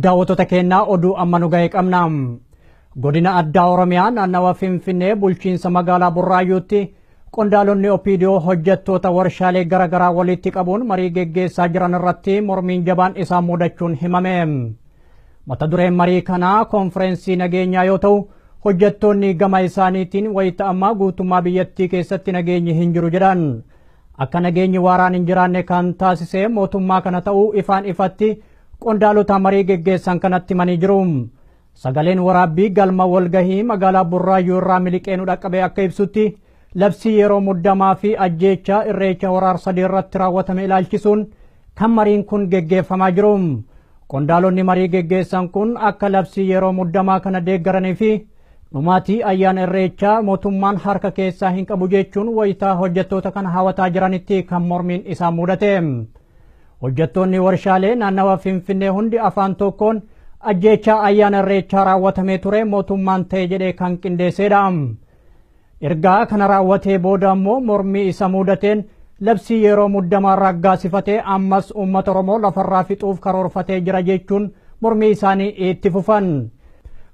Daawwattoota keenyaa, oduu amma nu ga'e qabna. Godina Addaa Oromiyaa naannawa Finfinnee, bulchiinsa magaalaa Burraayyuutti qondaalonni OPDO hojjettoota warshaalee garaagaraa walitti qabuun marii geggeessaa jiran irratti mormiin jabaan isaan mudachuun himame. Mata dureen marii kanaa konfireensii nageenyaa yoo ta'u, hojjettoonni gama isaaniitiin wayita ammaa guutummaa biyyattii keessatti nageenyi hin jiru jedhan. Akka nageenyi waaraan hin jiraanne kan taasise mootummaa kana ta'uu ifaan ifatti qondaalota marii geggeessan kanatti himanii jiru. Sagaleen waraabbii galma walgahii magaalaa Burraayyuu irraa miliqee nu dhaqqabe akka ibsutti, labsii yeroo muddamaa fi ajjeechaa Irreecha Hora Arsadii irratti raawwatame ilaalchisuun kan mariin kun geggeeffamaa jiru. Qondaalonni marii geggeessan kun akka labsii yeroo muddamaa kana deeggaranii fi dhumaatii ayyaana Irreechaa mootummaan harka keessaa hin qabu jechuun wayitaa hojjettoota kana hawataa jiranitti kan mormiin isaan mudate. Hojjettoonni warshaalee naannawa Finfinnee hundi afaan tokkoon ajjeechaa ayyaana Irreechaa raawwatamee ture mootummaan ta'e jedhee kan qindeessedha. Ergaa kana raawwatee booda immoo mormii isa mudateen labsii yeroo muddamaa raggaasifatee ammas uummata Oromoo lafarraa fixuuf karoorfatee jira jechuun mormii isaanii itti fufan.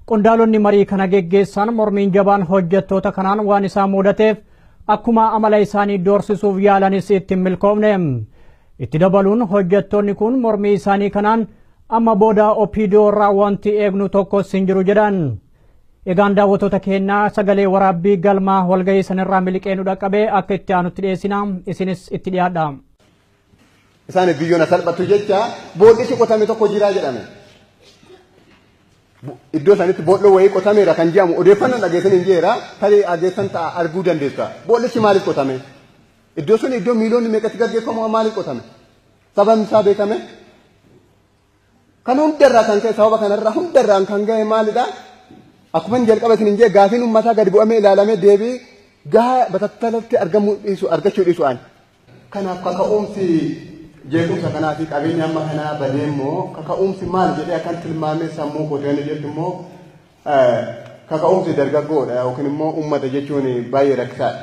Qondaalonni marii kana geggeessan mormiin jabaan hojjettoota kanaan waan isaan mudateef akkuma amala isaanii doorsisuuf yaalanis itti hin milkoofne. Itti dabaluun hojjettoonni kun mormii isaanii kanaan amma booda OPDO irraa wanti eegnu tokkos hin jiru jedhan. Egaan daawwattoota keenyaa, sagalee waraabbii galma walgahii sanirraa miliqee nu dhaqqabee akka itti aanutti dhiyeessina, isinis itti dhiyaadha. Isaan biyyoon salphatu jecha bool'ichi qotame tokko jira jedhame. Iddoo isaanitti bool'oo wayii qotameera kan jedhamu odeeffannoon dhageessan hin jeera, tarii dhageessan ta'a, arguu dandeessa. Bool'ichi maaliif qotame? Iddoo sun iddoo miiliyoonni meeqatti gaggeeffamu, maaliif qotame? Sababni isaa beekame? Kan hundarraa kan ka'e, sababa kanarraa hundarraan kan ga'e maalidha? Akkuma inni jalqaba isin hin jee, gaafiin uummataa gadi bu'amee ilaalamee deebii gahaa batattalatti argamuu dhiisu, argachuu dhiisu ani. Kanaaf kaka'umsi jeequmsa kanaa fi qabeenya amma kanaa badee immoo kaka'umsi maal jedhee akkan tilmaamee sammuu kootii jettu immoo, kaka'umsi dargaggoodha yookiin immoo uummata jechuun baay'ee rakkisaadha.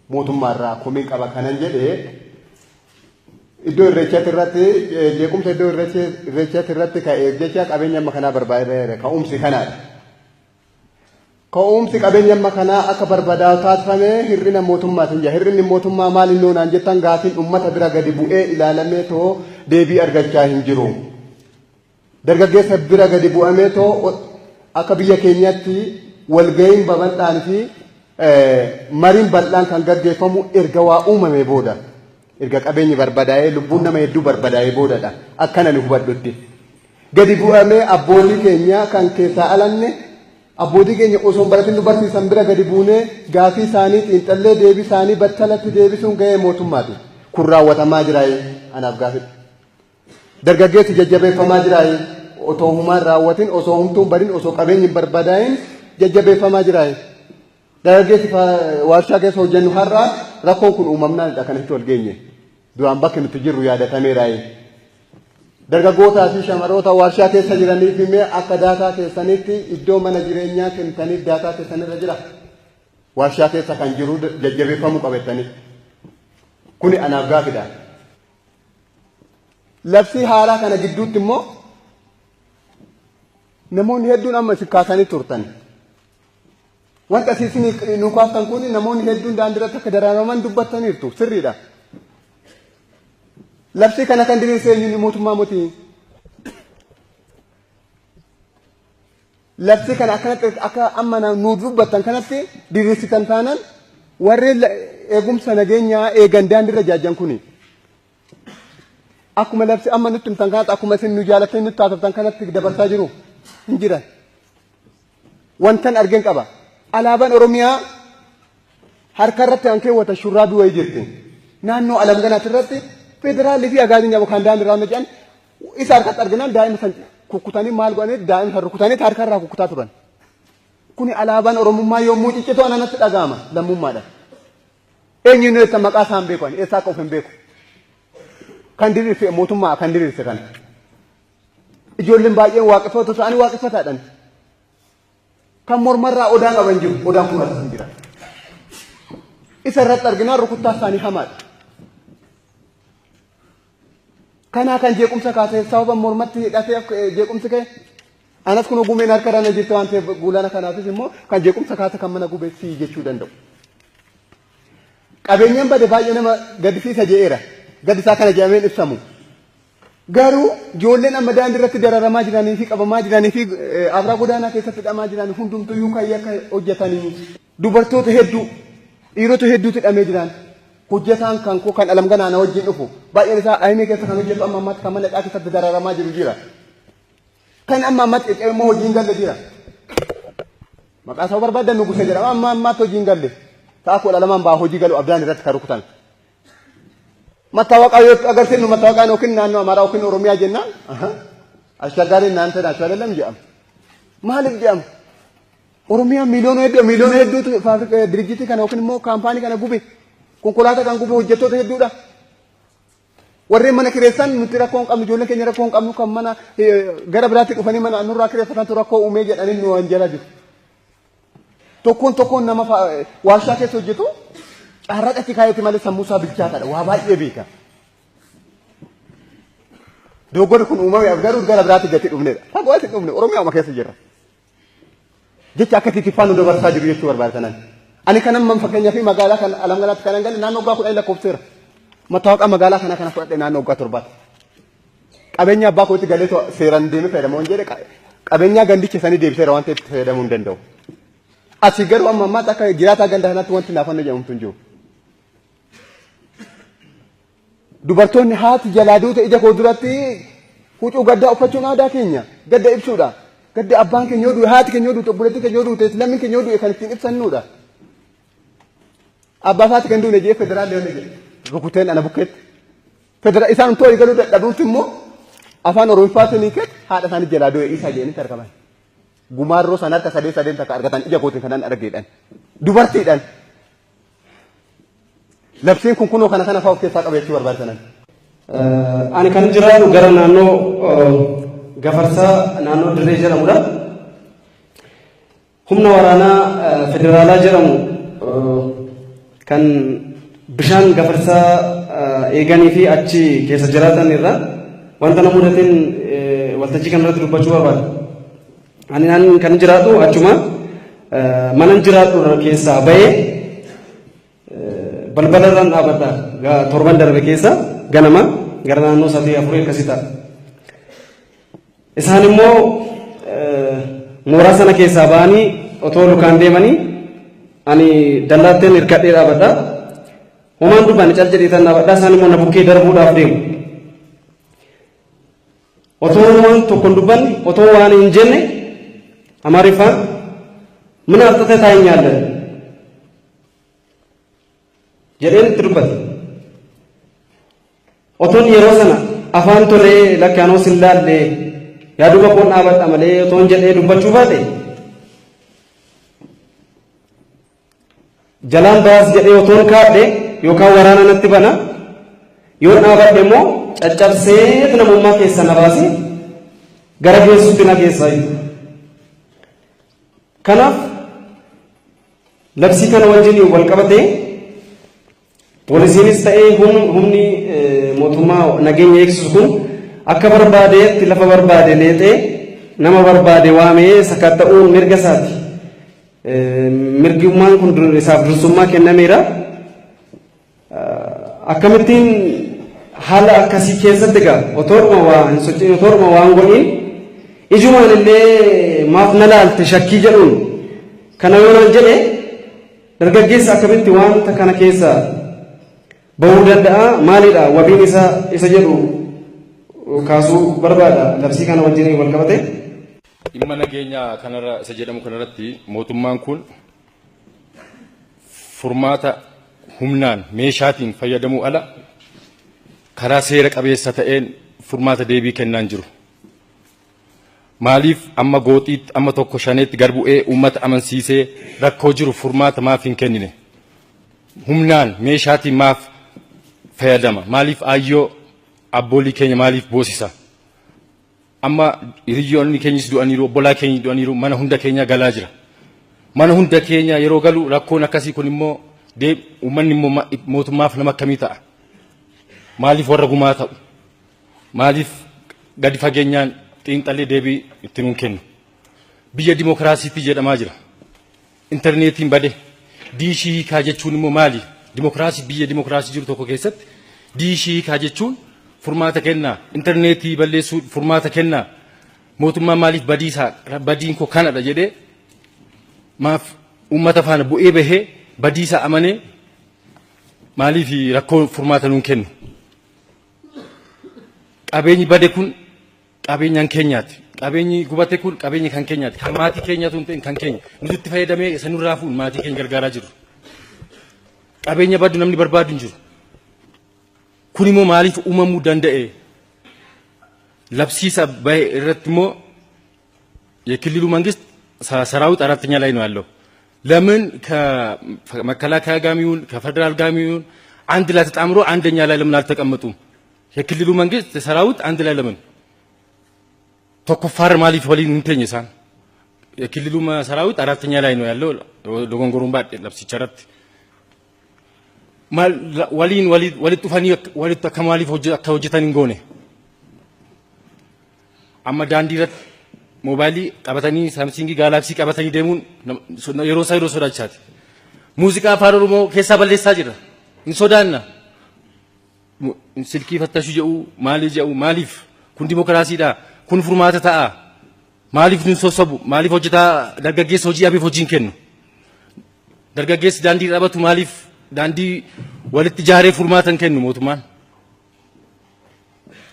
Mootummaarraa komii qaba kanan jedhee, iddoo Irreechaatti irratti jeequmsa iddoo Irreechaatti irratti ka'eef jecha qabeenya amma kanaa barbaadeera, ka'umsi kanaadha. Ka'umsi qabeenya amma kanaa akka barbadaa'u taasifame hir'ina mootummaatiin jira. Hir'inni mootummaa maal inni naan jettan, gaafiin uummata bira gadi bu'ee ilaalamee too deebii argachaa hin jiru. Dargaggeessa bira gadi bu'amee too akka biyya keenyaatti walga'iin babal'aan fi mariin bal'aan kan gaggeeffamu erga waa uumame booda. Erga qabeenyi barbadaa'ee, lubbuun nama hedduu barbadaa'ee boodadha. Akkana ni hubadhutti. Gadi bu'amee abbootii keenya kan keessaa alanne, abbootii keenya osoo hin baratin nu barsiisan bira gadi buunee gaafii isaanii xiinxallee deebii isaanii battalatti deebisuun gahee mootummaati. Kun raawwatamaa jira anaaf gaafidha. Dargaggeessi jajjabeeffamaa jira, otoo humaan raawwatin, osoo humtuun badin, osoo qabeenyi hin barbadaa'in jajjabeeffamaa jira. Dargaggeessi warshaa keessa hojjennu har'a rakkoon kun uumamnaanidha kanatti wal geenye. Duraan bakki nuti jirru yaadatameera. Dargaggootaa fi shamaroota warshaa keessa jiraniif himee, akka daataa keessanitti iddoo mana jireenyaa kennitaniif daataa keessanirra jira. Warshaa keessa kan jiru jajjabeeffamuu qabettanii. Kuni anaaf gaafidha. Labsii haaraa kana gidduutti immoo namoonni hedduun amma isin kaasanii turtan. Wanta isin nu kaastan kun namoonni hedduun daandii irratti akka dararaman dubbattaniirtu, sirriidha. Labsii kana kan diriirse eenyuun? Mootummaa miti. Labsii kana akkanatti akka amma nu dubbattan kanatti diriirsitan taanan, warreen eegumsa nageenyaa eegan daandii irra jaajjan kuni akkuma labsi amma nutti himtan kanatti, akkuma isin nu jaalattanii nutti haasoftan kanatti dabarsaa jiru hin jiran. Wantan argeen qaba. Alaabaan Oromiyaa harka irratti kan keewwatan shurraabii wayii jirti. Naannoo Alamganaati irratti federaalii fi agaaziin jedhamu kan daandii irraa jedhan isa harkatti arginaan daa'ima san kukkutanii, maal godhanii, daa'ima san rukutanii harka irraa kukkutaa turan. Kuni alaabaan Oromummaa yommuu ciccitu ananatti dhaga'ama lammummaadhaan. Eenyuun eessa maqaa isaan beeku, ani eessa akka of hin beeku. Kan diriirse mootummaa kan diriirse kana. Ijoolleen baay'een waaqeffatoo ta'anii waaqeffataadhaan. Kan mormarraa odaa qaban jiru, odaan kun as hin jira. Isa irratti arginaan rukuttaa isaanii hamaadha. Kanaa kan jeequmsa kaasee sababa mormatti hidhatee jeequmsi ka'e. Anas kun ogumeen harka irra jirti waan ta'eef guulana kanaafis immoo kan jeequmsa kaase kan mana gube sii jechuu danda'u. Qabeenyaan bade baay'ee nama gaddisiisa je'eera. Gaddisaa kana jedhameen ibsamu. Garuu ijoolleen amma daandii irratti dararamaa jiranii fi qabamaa jiranii fi abraa godaanaa keessatti hidhamaa jiran hundumtuyyuu kan yakka hojjetanii dubartoota hedduu dhiirota hedduutu hidhamee jiran. Hojjetaan kan koo kan alam ganaa na wajjin dhufu baay'een isaa ayimee keessa kan hojjetu amma ammaatti kan mana hidhaa keessatti dararamaa jiru jira. Kan amma ammaatti qeqqee immoo hojii hin galle jira. Maqaa isaa barbaadan nu guse jedhama amma ammaatti hojii hin galle. Sa'a 12 baa hojii galu abdaan irratti kan rukutan. Mattaawaqaa yoo agarsiifnu mattaawaqaan yookiin naannoo Amaaraa yookiin Oromiyaa jennaan ashagaariin naannoo naachuu አይደለም jedhama. Maaliif jedhama? Oromiyaa miiliyoona hedduu miiliyoona hedduutu dirjitii kana yookiin immoo kaampaanii kana gube konkolaataa kan gube hojjettoota hedduudha. Warreen mana kireessan nuti rakkoo hin qabnu ijoolleen keenya rakkoo hin qabnu kan mana gara biraatti dhufanii mana nurraa kireeffatantu rakkoo uumee jedhanii nu waan jala jiru. Tokkoon tokkoon nama warshaa keessa hojjetu carraa achi kaayeeti malee sammuu isaa bilchaataadha waa baay'ee beeka. Dogoggorri kun uumame garuu gara biraatti gati dhufnedha. Fagoo asi dhufne Oromiyaa keessa jirra. Jecha akka tiitiffaa nu dabarsaa jiru jechuu barbaada kanaan. Ani kanan man fakkeenyaa fi magaalaa kan alam galaatti kanan galle naannoo waggaa 10 lakkoofseera. Mattaawaqaa magaalaa kanaa kana fudhadhe naannoo waggaa 7. Qabeenya abbaa kootti galee seeraan deemee fayyadamu waan jedhe qabeenya gandicha sanii deebiseera waan ta'eef fayyadamuu hin danda'u. Asii garuu amma ammaatti akka jiraataa ganda kanaatti wanti naafannoo jedhamtu hin jiru. Dubartoonni haati jalaa duute ija koo duratti huccuu gaddaa uffachuun aadaa keenya gadda ibsuudha. Gadda abbaan keenya yoo du'e haati keenya yoo duute obboleettiin keenya yoo duute lammiin keenya yoo du'e kan ittiin ibsannuudha. Abbaa fi haati kan duune jee federaalli yoo jedhe rukuteen ana bukkeetti. Federaal isaan too galuu dadhabuutti immoo afaan Oromoffaatiin hiikeet haadha isaanii jalaa du'e isaa jedhanii argaman. Gumaarroo sana harka sadee sadeen takka argatan ija kootiin kanan argeedhaan. Dubartiidhaan. Labsiin kun kunoo kana kana fa'aa of keessaa qaba jechuu barbaachisan. Ani kan jiraatu gara naannoo Gafarsaa naannoo Dirree jedhamudha. Humna waraanaa federaalaa jedhamu kan bishaan Gafarsaa eeganii fi achi keessa jiraatan irraa wanta na mudateen waltajjii kanarratti dubbachuu barbaada. Ani kan jiraatu achuma mana jiraadhu keessaa bahee balbala irraan dhaabadha torban darbe keessa ganama gara naannoo sa'aatii 4 akkasii ta'a. Isaan immoo mooraa sana keessaa ba'anii otoo lukaan deemanii ani dallaatteen hirkadhee dhaabadha. Homaan dubbaan cal jedhee tan dhaabadha. Isaan immoo na bukkee darbuudhaaf deemu. Otoo waan tokko hin dubbanne otoo waan hin jenne Amaariffaan mana harxatee taa'in jedheen itti dubbate. Otoon yeroo sana afaan tolee lakkaanoo sin laalle yaaduma koon dhaabadha malee otoon jedhee dubbachuu baate jalaan baas jedhee otoon kaadhe yookaan waraana natti bana yoo dhaabadhe immoo caccabsee namummaa keessa na baase gara geessutti na geessaa jiru. Kanaaf labsii kana wajjin wal qabatee poolisiinis ta'ee humni mootummaa nageenya eegsisu kun akka barbaadeetti lafa barbaade leexee nama barbaade waamee sakatta'uun mirga isaati. Mirgummaan kun isaaf dursummaa kennameera. Akkamittiin haala akkasii keessatti egaa otoodhuma waa hin sochiin otoodhuma waan godhiin ijumaan illee maaf na laalte shakkii jedhuun kana yoo naan jedhe dargaggeessa akkamitti wanta kana keessa bahuu danda'a maalidha wabiin isa jedhu kaasuu barbaada labsii kana wajjin wal qabate. Dhimma nageenya kanarra isa jedhamu kanarratti mootummaan kun furmaata humnaan meeshaatiin fayyadamuu ala karaa seera qabeessa ta'een furmaata deebii kennaan jiru. Maaliif amma gooxiitti amma tokko shaneetti gad bu'ee uummata amansiisee rakkoo jiru furmaata maaf hin kennine? Humnaan meeshaatiin maaf fayyadama? Maaliif aayyoo abboolii keenya maaliif boosisa? Amma hiriyoonni keenyis du'aniiru, obbolaa keenya du'aniiru, mana hunda keenya galaa jira. Mana hunda keenya yeroo galu rakkoon akkasii kun immoo uummanni immoo mootummaaf nama akkamii ta'a? Maaliif warra gumaa ta'u? Maaliif gadi fageenyaan xiinxallee deebii itti nuun kennu? Biyya dimokiraasiitti jedhamaa jira. Intarneetiin bade. Diishii hiikaa jechuun immoo maali? Dimokiraasii biyya dimokiraasii jiru tokko keessatti diishii hiikaa jechuun furmaata kennaa. Intarneetii balleessuu furmaata kennaa. Mootummaan maaliif badiisaa badiin koo kanadha jedhee maaf uummata faana bu'ee bahee badiisaa amanee maaliif rakkoo furmaata nuun kennu? Qabeenyi bade kun qabeenyaan keenyaati. Qabeenyi gubate kun qabeenya kan keenyaati. Kan maatii keenyaatu hin ta'in kan keenya. Nuti itti fayyadamee isa nurraa fuun maatii keenya gargaaraa jiru. Qabeenya badu namni barbaadu hin jiru. Kun immoo maaliif uumamuu danda'e? Labsiisa bahe irratti immoo የክልሉ መንግስት ሰራዊት አራተኛ ላይ ነው ያለው። ለምን ከመከላከያ ጋር ይሁን ከፌደራል ጋር ይሁን አንድ ላይ ተጣምሮ አንደኛ ላይ ለምን አልተቀመጡም? የክልሉ መንግስት ሰራዊት አንድ ላይ ለምን tokkoffaa maaliif waliin hin teenye isaan? የክልሉ ሰራዊት አራተኛ ላይ ነው ያለው። dogongoruun baadhe labsicha irratti maal waliin walitti dhufanii walitti akka maaliif akka hojjetan hin goone? Amma daandii irratti moobaayilii qabatanii saamsingii gaalaksii qabatanii deemuun yeroo isaa yeroo sodaachisaati. Muuziqaa afaan Oromoo keessaa balleessaa jira. Hin sodaanna. Silkii fattashuu jedhu maalii jedhu maaliif kun dimokiraasiidha? Kun furmaata ta'a. Maaliif nun sossobu? Maaliif hojjetaa dargaggeessa hojii dhabeef hojii hin kennu? Dargaggeessi daandii dhaabatu maaliif daandii walitti ijaaree furmaata hin kennu mootummaan?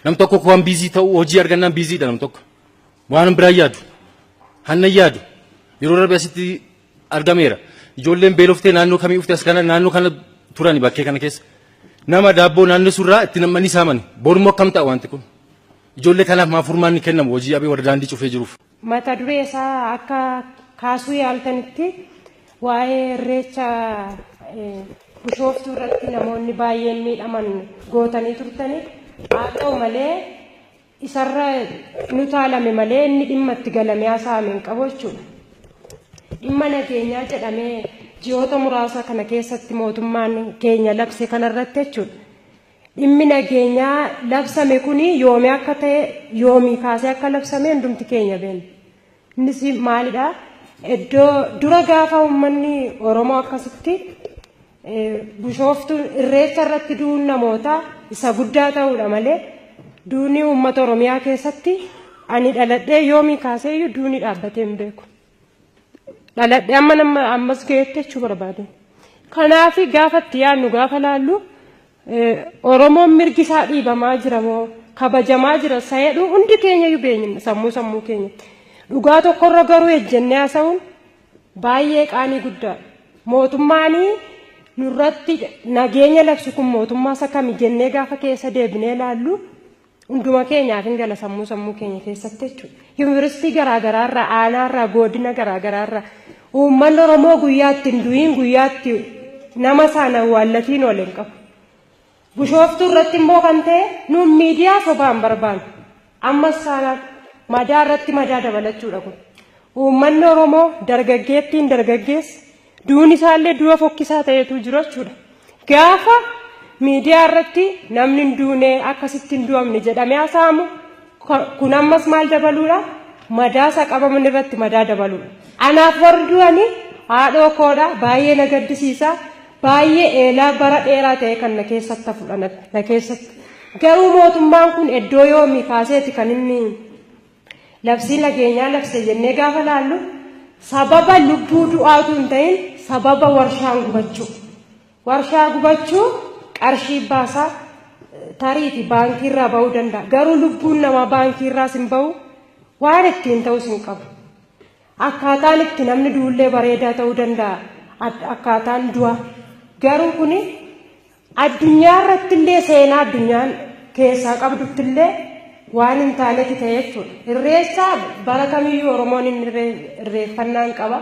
Nam tokko waan biizii ta'u hojii argannaan biiziidha nam tokko. Waan biraa yaadu. Hanna yaadu. Yeroo darbe asitti argameera. Ijoolleen beeloftee naannoo kamii dhufte as kana naannoo kana turani bakkee kana keessa. Nama daabboo naannoo surraa itti namanii saamani. Borummoo akkam ta'a wanti kun? Ijoollee kanaaf maa furmaanni kennamu hojii dhabee warra daandii cufee jiruuf? Mata duree isaa akka kaasuu yaaltanitti waa'ee irreecha Bishooftuu irratti namoonni baay'een miidhaman gootanii turtani. Haa ta'u malee isarra nu taalame malee inni dhimma itti galamee haasa'ame hin qabu jechuudha. Dhimma nageenyaa jedhamee ji'oota muraasa kana keessatti mootummaan keenya labse kanarratti jechuudha. Dhimmi nageenyaa labsame kuni yoomii akka ta'e yoomii kaasee akka labsame hundumti keenya beekna. Innis maalidhaa? Iddoo dura gaafa uummanni Oromoo akkasitti Bishooftuu irreecha irratti du'uun namoota isa guddaa ta'uudha malee duuni uummata Oromiyaa keessatti ani dhaladhee yoomii kaaseeyyuu duuni dhaabbatee hin beeku. Dhaladhee amma nama ammas ga'etti jechuu barbaade. Kanaaf gaafa itti yaadnu gaafa laallu Oromoon mirgi isaa dhiibamaa jira moo kabajamaa jira isa jedhu hundi keenya iyyuu beekna sammuu sammuu keenya. Dhugaa tokkorra garuu ejjennee haasa'uun baay'ee qaanii guddaadha. Mootummaanii nurratti nageenya labsu kun mootummaa isa kami jennee gaafa keessa deebinee ilaallu hunduma keenyaaf hin gala sammuu sammuu keenya keessatti jechuudha. Yuunivarsiitii garaagaraarraa, aanaarraa, godina garaagaraarraa uummanni Oromoo guyyaatti hin du'iin guyyaatti nama isaan awwaallatiin ol hin qabu. Bishooftuu irratti immoo kan ta'e nuun miidiyaa sobaan barbaannu. Ammas saanaan madaa irratti madaa dabalachuudha kun. Uummanni Oromoo dargaggeettiin dargaggeessa duun isaallee du'a fokkisaa ta'etu jiru jechuudha. Gaafa miidiyaa irratti namni hin duune akkasitti hin du'amne jedhamee haasa'amu kun ammas maal dabaluudha? Madaa isa qabaman irratti madaa dabaluudha. Anaaf warri du'anii haadhoo koodha baay'ee na gaddisiisa. Baay'ee eelaa bara dheeraa ta'e kan na keessatti hafudha na keessatti. Garuu mootummaan kun iddoo yoomii kaaseeti kan inni labsii nageenyaa labse jennee gaafa laallu sababa lubbuu du'aatu hin ta'in sababa warshaan gubachuu. Warshaa gubachuu qarshii baasaa tariifi baankiirraa ba'uu danda'a. Garuu lubbuun namaa baankiirraas hin ba'u waan ittiin ta'us hin qabu. Akkaataan itti namni du'ullee bareedaa ta'uu danda'a. Akkaataan du'a. Garuu kuni addunyaa irratti illee seenaa addunyaan keessaa qabdutti illee waan hin taanetti ta'e jechuudha. Irreessa bara kamiyyuu Oromoon inni irreeffannaan qaba.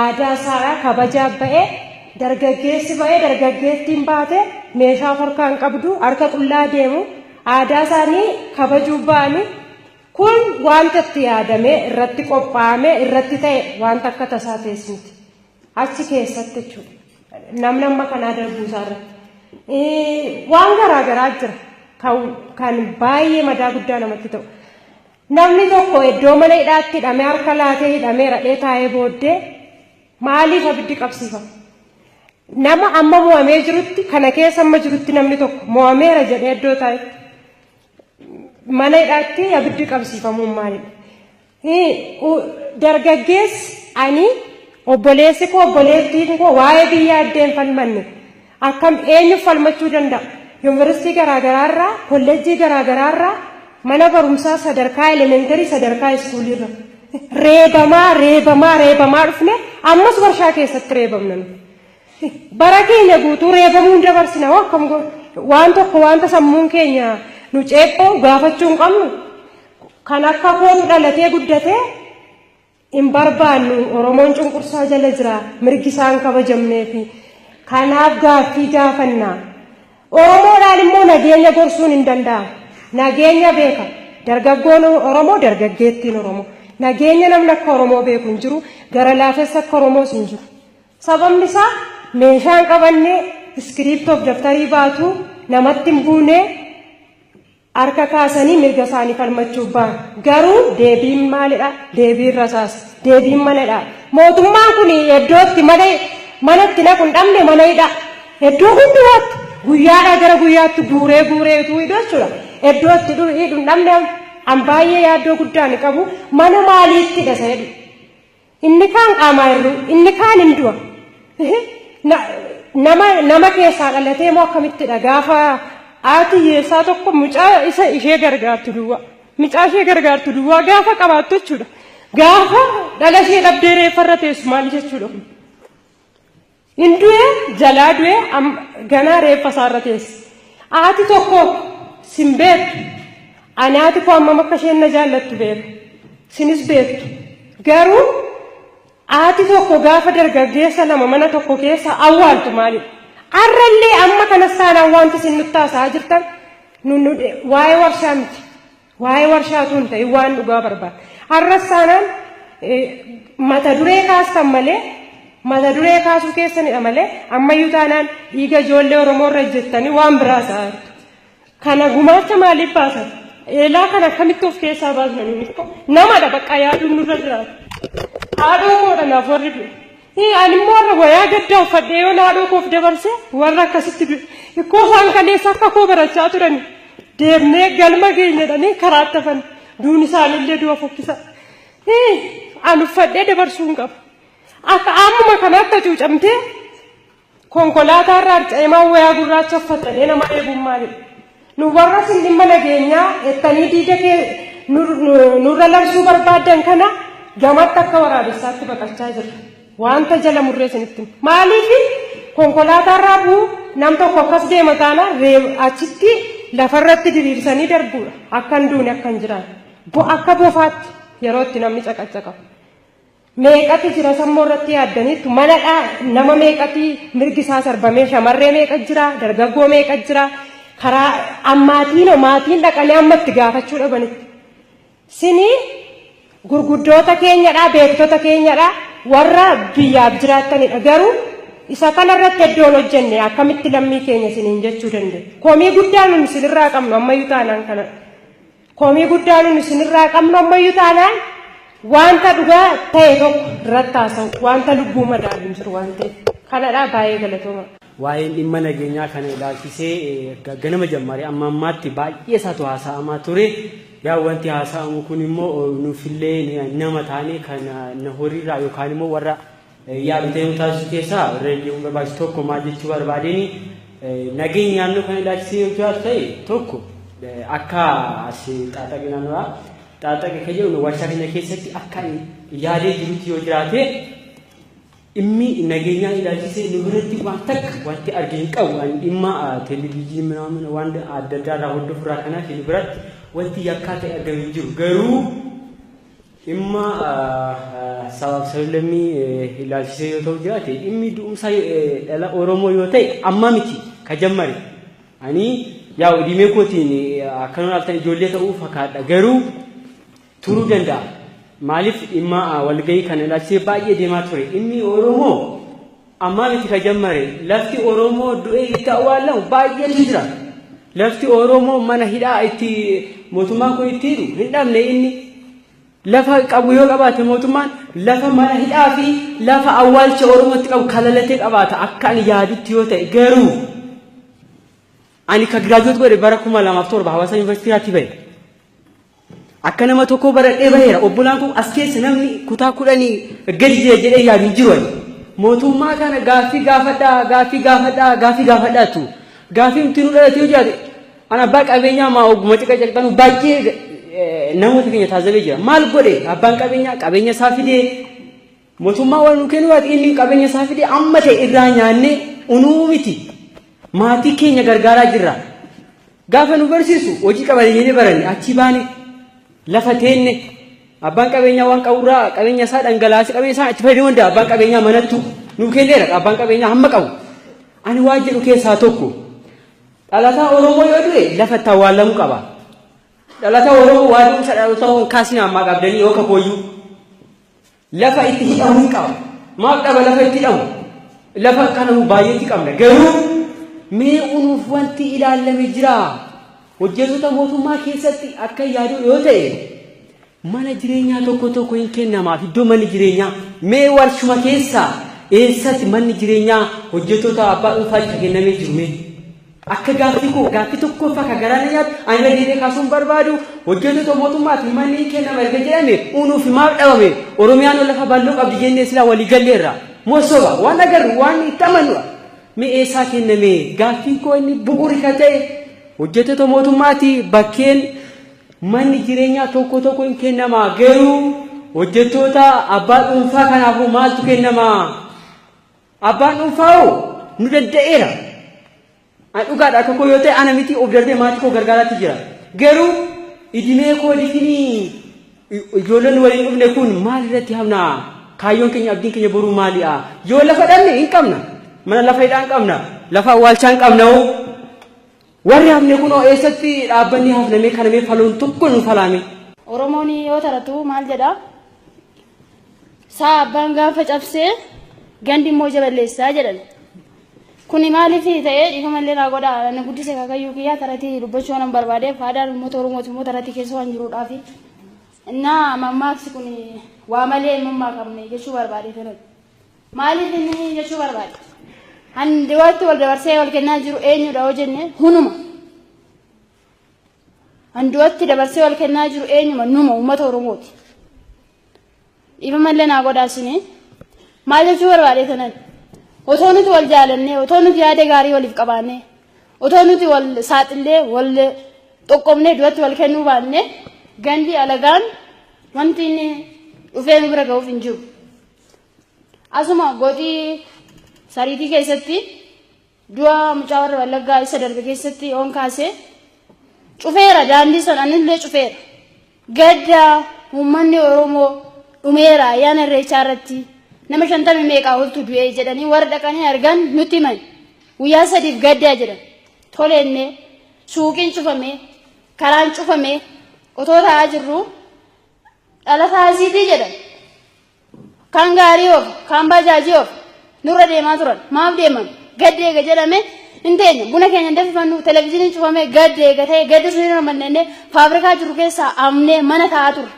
Aadaa isaa kabajaa ba'ee dargaggeessi ba'ee dargaggeettiin baate meeshaa harkaa hin qabdu harka qullaa deemu aadaa isaanii kabajuu ba'anii kun wanta itti yaadamee irratti qophaa'amee irratti ta'e wanta akka tasaa ta'es miti. Achi keessatti jechuudha. Namni amma kanaa darbuu isaa irratti. Waan garaa garaa jira. Kan baay'ee madaa guddaa namatti ta'u. Namni tokko iddoo mana hidhaatti hidhamee harka laatee hidhamee radhee taa'ee booddee maaliif abiddi qabsiifama? Nama amma mo'amee jirutti kana keessa amma jirutti namni tokko mo'ameera jedhee iddoo taa'etti mana hidhaatti abiddi qabsiifamuun maalidha? Dargaggeessi ani obboleessi koo obboleettiin koo waa'ee biyya addeen falmanne akkam eenyuuf falmachuu danda'a? Yuunivarsiitii garaagaraarraa, kolleejjii garaagaraarraa, mana barumsaa sadarkaa elementarii sadarkaa iskuuliirra reebamaa reebamaa reebamaa dhufne ammas warshaa keessatti reebamna nu. Bara keenya guutuu reebamuun dabarsina hoo akkam waan tokko wanta sammuun keenya nu ceephoo gaafachuu hin qabnu. Kan akka kootu dhalatee guddatee hin barbaannu Oromoon cunqursaa jala jira mirgi isaan kabajamneefi kanaaf gaaffii gaafannaa. Oromoodhaan immoo nageenya gorsuun hin danda'amu. Nageenya beeka. Dargaggoon Oromoo dargaggeettiin Oromoo. Nageenya namni akka Oromoo beeku hin jiru. Gara laafessa akka Oromoos hin jiru. Sababni isaa meeshaan qabannee iskiriiptoof daftarii baatu namatti hin buune harka kaasanii mirga isaanii falmachuuf ba'an. Garuu deebiin maalidha? Deebiin rasaasa. Deebiin manadha. Mootummaan kun iddootti manatti naqu hin dhabne mana hidha. Iddoo hundumaatti guyyaadhaa gara guyyaatti guuree guuree utuu hidhu jechuudha. Iddoo itti hidhu hin dhabne an baay'ee yaaddoo guddaa ni qabu. Mana maaliitti hidha isa jedhu. Inni kaan qaamaa hir'uu, inni kaan hin du'a. Nama keessaa dhalatee moo akkamittidha gaafa haati hiyyeessaa tokko mucaa isa ishee gargaartu duwwaa. Mucaa ishee gargaartu duwwaa gaafa qabaattu jechuudha. Gaafa dhala ishee dhabdee reeffarra teessu maal jechuudha kun? Hin du'e jalaa du'e ganaa reeffa isaarra teessi. Haati tokko sin beektu. Ani haati koo hammam akka isheen na jaallattu beeku. Sinis beektu. Garuu haati tokko gaafa dargaggeessa lama mana tokko keessa awwaaltu maalidha? Har'allee amma kanas taanaan wanti isin nutti haasa'aa jirtan waa'ee warshaa miti. Waa'ee warshaatu hin ta'in waan dhugaa barbaada. Har'as taanaan mata duree kaastan malee mata duree kaasuu keessanidha malee ammayyuu taanaan dhiiga ijoollee Oromoo irra ejjettanii waan biraa haasa'aa jirtu. Kana gumaacha maaliif baasan? Eelaa kana akkamitti of keessaa baasna nuyi? Namadha bakka yaaduun nurra jiraata. Haadhoo koodha naaf warri du'e. Ani immoo warra wayaa gaddaa uffadhee yoon haadhoo koof dabarse warra akkasitti du'e. Hikkoo isaan kaleessa akka koo barachaa turani. Deemnee galma keenya jedhanii karaatti hafan. Duun isaaniillee du'a fokkisa. Ani uffadhee dabarsuu hin qabu. Akka ammuma kanaatti hacuucamtee konkolaataa irraa harca'eemaa wayaa gurraacha uffatanii nama eeguun maalidha? Nu warra isin dhimma nageenyaa ettanii diida kee nurra labsuu barbaaddan kana gamatti akka waraabessaatti baqachaa jirra. Wanta jala murree isinitti. Maaliif konkolaataa irraa bu'u nam tokko akkas deema taana achitti lafarratti diriirsanii darbuudha. Akka hin duune akka hin jiraanne. Akka bofaatti yeroo itti namni caqacaqamu. Meeqatu jira sammuu irratti yaaddaniittu manadhaa nama meeqati mirgi isaa sarbamee shamarree meeqa jira dargaggoo meeqa jira karaa ammaatiin maatiin dhaqanii amma itti gaafachuu dhabanitti. Sini gurguddoota keenyadha beektota keenyadha warra biyyaaf jiraattanidha garuu isa kanarratti iddoon hojjenne akkamitti lammii keenya isiniin jechuu dandeenya. Komii guddaa nun isinirraa qabnu ammayyuu taanaan kanadha. Komii guddaa nun isinirraa qabnu ammayyuu taanaan wanta dhugaa ta'e tokko irratti haasa'u wanta lubbuu madaalu hin jiru waan ta'eef kanadhaa baay'ee galatooma. Waa'een dhimma nageenyaa kana ilaalchisee ganama jammaree amma ammaatti baay'ee isaatu haasa'amaa ture. Yaa wanti haasa'amu kun immoo nuufillee nama taane kan na horiirraa yookaan immoo warra yaadu ta'ee nu taasisu keessaa irra deemuun barbaachisu tokko maal jechuu barbaadeen nageenya naannoo kana ilaalchisee yoo jiraatu ta'e tokko akka as xaaxaqe naannoodha. Xaaxaqe kan jedhu warshaa keenya keessatti akka yaadee jirutti yoo jiraate dhimmi nageenyaa ilaalchisee nu biratti waan takka wanti arge hin qabu. Ani dhimma televezyiinii minaamin waan adda addaa irraa hordofurraa kanaaf nu biratti wanti yakkaa ta'e argame hin jiru. Garuu dhimma sabaaf sablammii ilaalchisee yoo ta'u jiraate dhimmi du'umsa dhala Oromoo yoo ta'e amma miti ka jammare. Ani yaa dhimee kootiin akkana ilaaltan ijoollee ta'uu fakkaadha garuu turuu danda'a. Maaliif dhimma walgahii kana ilaalchisee baay'ee deemaa ture. Dhimmi Oromoo ammaa miti ka jammare lafti Oromoo du'ee itti awwaallamu baay'eetu jira. Lafti Oromoo mana hidhaa itti mootummaan kun itti hidhu hin dhabne. Inni lafa qabu yoo qabaate, mootummaan lafa mana hidhaa fi lafa awwaalcha Oromootti qabu kalalatee qabaata akka ani yaadutti yoo ta'e. Garuu ani ka graduate godhe bara 2007 Hawaasa Yuunivarsiitiiraatti bahe. Akka nama tokko baradhee baheera. Obbolaan kun as keessa namni kutaa 10 gadi jira jedhee yaadu hin jiru. Mootummaa kana gaaffii gaafadhaa, gaaffii gaafadhaa, gaaffii gaafadhaatu. Gaaffii nuti nu dhalate yoo jiraate, ani abbaa qabeenyaa maa oguma ciqa calqanu baay'ee namoota keenya taasisee jira. Maal godhe abbaan qabeenyaa? Qabeenya isaa fidee mootummaa waan nu kennu baate, inni qabeenya isaa fidee amma ta'e irraa nyaannee unuu miti. Maatii keenya gargaaraa jirra. Gaafa nu barsiisu hojii qabanii jennee baranne, achi baane lafa teenne. Abbaan qabeenyaa waan qaburraa qabeenya isaa dhangalaasee qabeenya isaa itti fayyadamuu danda'a. Abbaan qabeenyaa manattu nuu kenneera, abbaan qabeenyaa hamma qabu. Ani waan jedhu keessaa tokko, dhalataa Oromoo yoo du'e lafa itti awwaalamuu qaba. Dhalataa Oromoo waa du'umsa dhaloota kaasina ammaa qabdanii yoo kakooyyuu lafa itti hidhamuu qaba. Maaf dhaba lafa itti hidhamu? Lafa kana baay'eetti qabna. Garuu mee unuuf wanti ilaalame jira. Hojjettoota mootummaa keessatti akka yaadu yoo ta'e, mana jireenyaa tokko tokko hin kennamaaf. Iddoo manni jireenyaa mee warshuma keessaa eessatti manni jireenyaa hojjettoota abbaa dhuunfaatti kennamee jiru mee? Akka gaaffii koo gaaffii tokkoffaa kan garaa na nyaatu, ani irra deebi'ee kaasuun barbaadu, hojjettoota mootummaatti manni hin kennama erga jedhame unuuf maaf dhabame? Oromiyaan lafa bal'oo qabdi jennee silaa walii galleerra. Moo soba waan agarru waan itti amannu mee eessaa kenname? Gaaffiin koo inni bu'uuri ka ta'e, hojjettoota mootummaatti bakkeen manni jireenyaa tokko tokko hin kennama, garuu hojjettoota abbaa dhuunfaa kanaafuu maaltu kennama? Abbaan dhuunfaa hoo nu danda'eera. Ani dhugaadha, akka koo yoo ta'e, ana miti, of darbee maatii koo gargaaraatti jira. Garuu idimee koo difinii ijoolleen waliin dhufne kun maal irratti hafna? Kaayyoon keenya, abdiin keenya boruu maali'a? Yoo lafa dhabne hin qabna. Mana lafa hidhaa hin qabna. Lafa awwaalchaa hin qabna hoo. Warri hafne kunoo eessatti dhaabbanni hafnamee kanamee faloon tokko nu falaame. Oromoon yoo taratu maal jedha? Saa abbaan gaafa cabsee gandi immoo ija balleessaa jedhan. Kuni maaliif ta'ee? Dhiifama illee naa godhaa, na guddise kaakayyuu kiyyaa taratii dubbachuu waan barbaadeef, aadaan uummata Oromooti immoo taratii keessa waan jiruudhaafi. Innaa mammaaksi kun waa malee hin mammaakamne jechuu barbaade tanan. Maaliif inni jechuu barbaade? Handiwaatti wal dabarsee wal kennaa jiru eenyudha yoo jenne, hunuma. Handuwatti dabarsee wal kennaa jiru eenyuma? Numa uummata Oromooti. Dhiifama illee naa godhaa isinii. Maal jechuu barbaade tanan? Otoo nuti wal jaalannee, otoo nuti yaada gaarii waliif qabaannee, otoo nuti wal saaxillee, wal xoqqomnee duratti wal kennuu baanne, gandi alagaan wanti inni dhufee nu bira ga'uuf hin jiru. Asuma gooxii sariitii keessatti du'a mucaa warra Wallaggaa isa darbe keessatti oon kaasee cufeera daandii sana, anillee cufeera. Gadda uummanni Oromoo dhumeera, ayyaana Irreechaa irratti nama 50 meeqaa oltu du'ee jedhanii warra dhaqanii argan nutti himan. Guyyaa sadiif gaddaa jedhan. Toleenne suuqiin cufame, karaan cufame, otoo taa'aa jirru dhalataa asiitii jedhan. Kaan gaarii oofa, kaan baajaajii oofa. Nurra deemaa turan. Maaf deeman? Gadda eega jedhame hin teenye. Buna keenya hin danfifannu, televizyiiniin cufame, gadda eega ta'e, gadda sun irra manneenee faabrikaa jiru keessaa amnee mana taa'aa turre.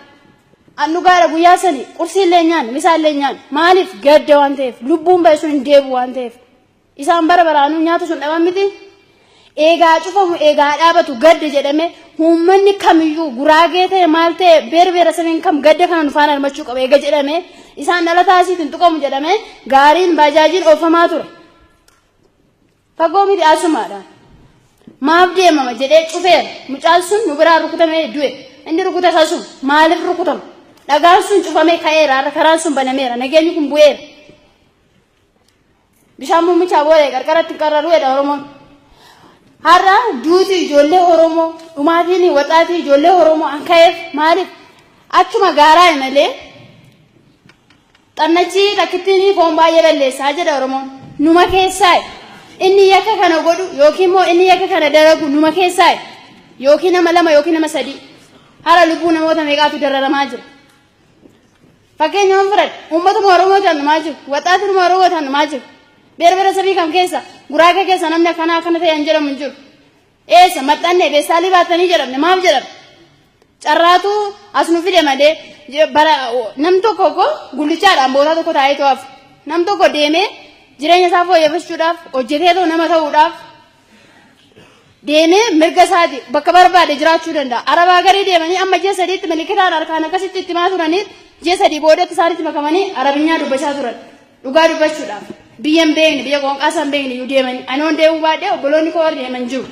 An dhugaadha, guyyaa sani qursii illee nyaanne, misaa illee nyaanne. Maaliif? Gadda waan ta'eef, lubbuun ba'e sun hin deebi'u waan ta'eef. Isaan bara baraanuu nyaata sun dhaban miti. Eegaa cufamu, eegaa dhaabatu gadda jedhame, uummanni kamiyyuu Guraagee ta'e, maal ta'e, beer beera samiin kam gadda kana nu faana hirmachuu qaba eega jedhame, isaan dhalataa asiitiin tuqamu jedhame, gaariin baajaajiin oofamaa ture. Fagoo miti, asumaadha. Maaf deemama jedhee cufeera. Mucaan sun nu biraa rukutamee du'e. Inni rukuta isaa sun maaliif rukutama? Dhagaan sun cufamee ka'eera. Har'a karaan sun banameera. Nageenyi kun bu'eera. Bishaan muummicha booda qarqaratti qarraruu jedha Oromoon. Har'a duuti ijoollee Oromoo, dhumaatiin waxaatii ijoollee Oromoo an ka'eef maaliif? Achuma gaaraa malee xannachi takkittiin foon baay'ee balleessaa jedha Oromoon. Numa keessaa inni yakka kana godhu yookiin immoo inni yakka kana dalagu numa keessaa, yookiin nama lama yookiin nama sadii. Har'a lubbuu namoota meeqaatu dararamaa jira? Fakkeenya waan fudhadhe, uummatuma Oromoo ta'an dhumaa jiru, waxaatinuma Oromoo ta'an dhumaa jiru. Beera beera sabii kam keessa, Guraagee keessa namni akkanaa akkana ta'e hin jedhamu hin jiru. Eessa maxxannee beessaalii baatanii jedhamne maaf jedhamne? Carraatu as nu fide malee nam tokko ko gullichaadhaan bootaa tokko taa'ee to'aaf. Nam tokko deemee jireenya isaa fooyyeffachuudhaaf hojjetee too nama ta'uudhaaf deemee mirga isaati bakka barbaade jiraachuu danda'a. Arabaa garii deemanii amma ji'a 3tti milikitaan harkaan akkasitti itti himaa turaniit ji'a 3 boodatti isaanitti makamanii arabinyaa dubbachaa turan. Dhugaa dubbachuudhaaf biyya hin beekne biyya qoonqaa isaan beekne iyyuu deemanii anoon deemuu baadhee obboloonni koo warri deeman jiru.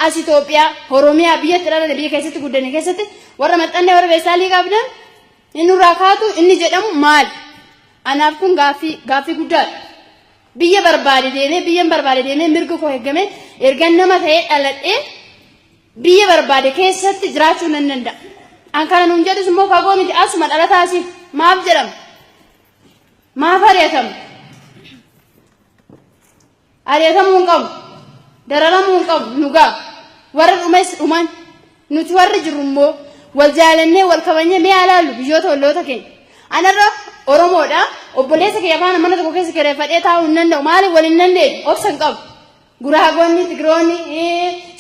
As Itoophiyaa, Oromiyaa biyyatti dhalate biyya keessatti guddane keessatti warra maxxannee warra beessaalii qabdan inni nurraa kaatu inni jedhamu maali? Anaaf kun gaaffii guddaadha. Biyya barbaade deemee biyya barbaade deemee mirga koo eeggame erga nama ta'ee dhaladhee biyya barbaade keessatti jiraachuu nan danda'a. An kana nuun jedhus immoo fagoo miti asuma dhalataasi maaf jedhama? Maaf ari'atama? Ari'atamuu hin qabu. Dararamuu hin qabu nu ga'a. Warra dhumes dhuman nuti warri jirru immoo wal jaalannee wal kabajnee mee ilaallu biyyoota olloota keenya. Anarra Oromoodha. Obboleessa kiyya faana mana tokko keessa kireeffadhee taa'uu hin danda'u. Maaliif wal hin dandeenye? Obsa hin qabu. Guraagonni, Tigiroonni,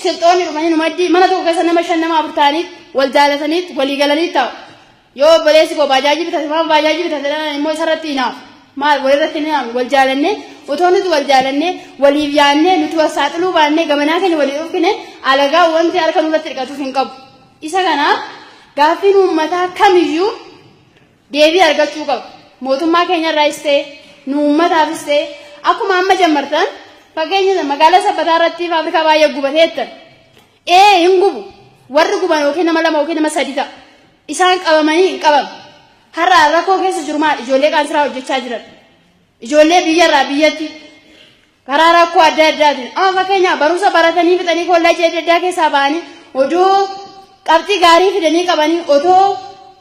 Silxoonni dhufanii nu maddii mana tokko keessa nama 5 nama 4 ta'anii wal jaalatanii walii galanii taa'u. Yoo obboleessi koo baajaajii bitate maaf baajaajii bitate jedhan immoo isarratti hinaafu. Maal walirratti hin hinaafnu wal jaalannee otoo nuti wal jaalannee waliif yaadnee nuti wal saaxiluu baannee gamanaa keenya walii dhufkine alagaa wanti harka nurratti dhiqatuuf hin qabu. Isa kanaaf gaaffiin uummataa kamiyyuu deebii argachuu qabu. Mootummaa keenyarraayis ta'e nu uummataafis ta'e akkuma amma jammartan fakkeenya magaalaa Sabbataa irratti faabrikaa baay'ee gubateettan. Ee hin gubu. Warri guban yookiin nama 2 yookiin nama 3 ta'a. Isaan qabamanii hin qabamu. Har'a rakkoo keessa jiru maal? Ijoollee qaansiraa hojjechaa jiran. Ijoollee biyyarraa biyyatti karaa rakkoo adda addaatiin. Amma fakkeenyaaf barumsa baratanii fixanii kollaajii adda addaa keessaa ba'anii odoo qabxii gaarii fidanii qabanii otoo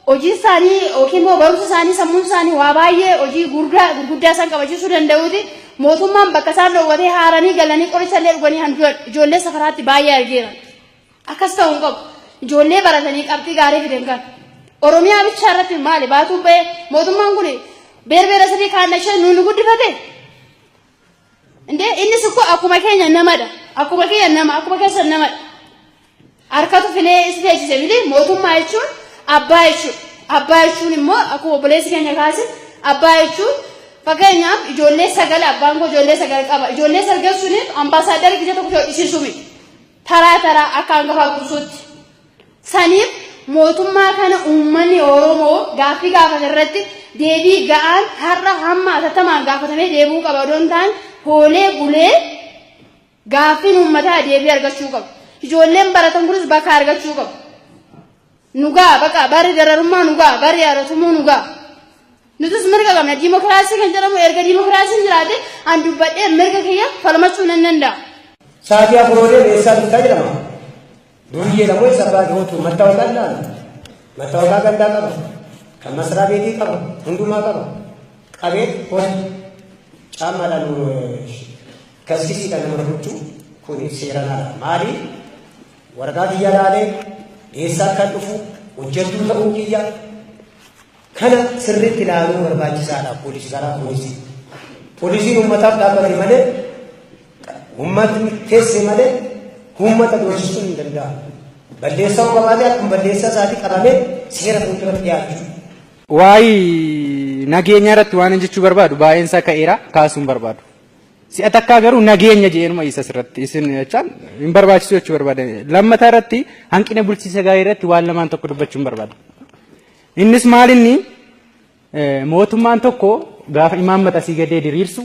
hojii isaanii yookiin immoo barumsa isaanii sammuun isaanii waa baay'ee hojii gurguddaa isaan qabachiisuu danda'uuti. Mootummaan bakka isaan dhoowwatee haaranii galanii qoricha illee dhuganii handu'an ijoollee safaraatti baay'ee argeera. Akkas ta'uu hin qabu. Ijoollee baratanii qabxii gaarii fidan kan. Oromiyaa bichaa irratti maali baatuun ba'ee mootummaan kun beerbeera sadii kaannashee nuun guddifate. Indee innis ukkoo akkuma keenya namadha. Akkuma keenya nama akkuma keessan namadha. Harkatu filee isa teessise miti mootummaa jechuun abbaa jechuudha. Abbaa jechuun immoo akkuma obboleessi keenya kaase abbaa jechuun fakkeenyaaf ijoollee 9 abbaan koo ijoollee 9 qaba. Ijoollee 9 suniif ambaasaaddara gija tokko hodhisiisuu miti. Taraa taraa akka hangafaa qubsuutti. Saniif mootummaa kana uummanni Oromoo gaaffii gaafate irratti deebii ga'aan har'a hamma atattamaan gaafatamee deebi'uu qaba odoo hin taane hoolee bulee gaaffiin uummataa deebii argachuu qaba. Ijoolleen baratan kunis bakka argachuu qabu. Nu ga'a baqa barri dararummaa nu ga'a barri yaadatumuu nu ga'a. Nutis mirga qabna. Diimokiraasii kan jedhamu erga diimokiraasiin jiraate an dubbadhee mirga kiyya falmachuu nan danda'a. Sa'aatii 4 olee eessaa dhuftaa jedhama. Durii jedhamu eessa abbaa hootu mattaawaqaa ilaala. Mattaawaqaa gandaa qaba. Kan masaraa beetii qaba. Hundumaa qaba. Qabee hootu. Caammaadhaan kaskisiidhaan nama rukuchuu kun seeraan ala. Maali? Waraqaa kiyya laalee eessaa akka dhufu hojjettuu ta'uu kiyya kana sirriitti ilaaluu barbaachisaadha. Poolisii karaa poolisii. Poolisiin uummataaf dhaabbate malee uummatni teesse malee uummata doorsisuu hin danda'amu. Balleessaa yoo qabaate akkuma balleessaa isaatii qabamee seera fuulduratti dhiyaachuu. Waa'ee nageenya irratti waan jechuu barbaadu baay'een isaa ka'eera kaasuun barbaadu. Si'a takkaa garuu nageenya jedheenuma isa sirratti isin jechaan hin barbaachisu jechuu barbaada. Lammataa irratti hanqina bulchiinsa gaarii irratti waan lamaan tokko dubbachuun barbaada. Innis maal inni mootummaan tokko gaafa imaammata asii gadee diriirsu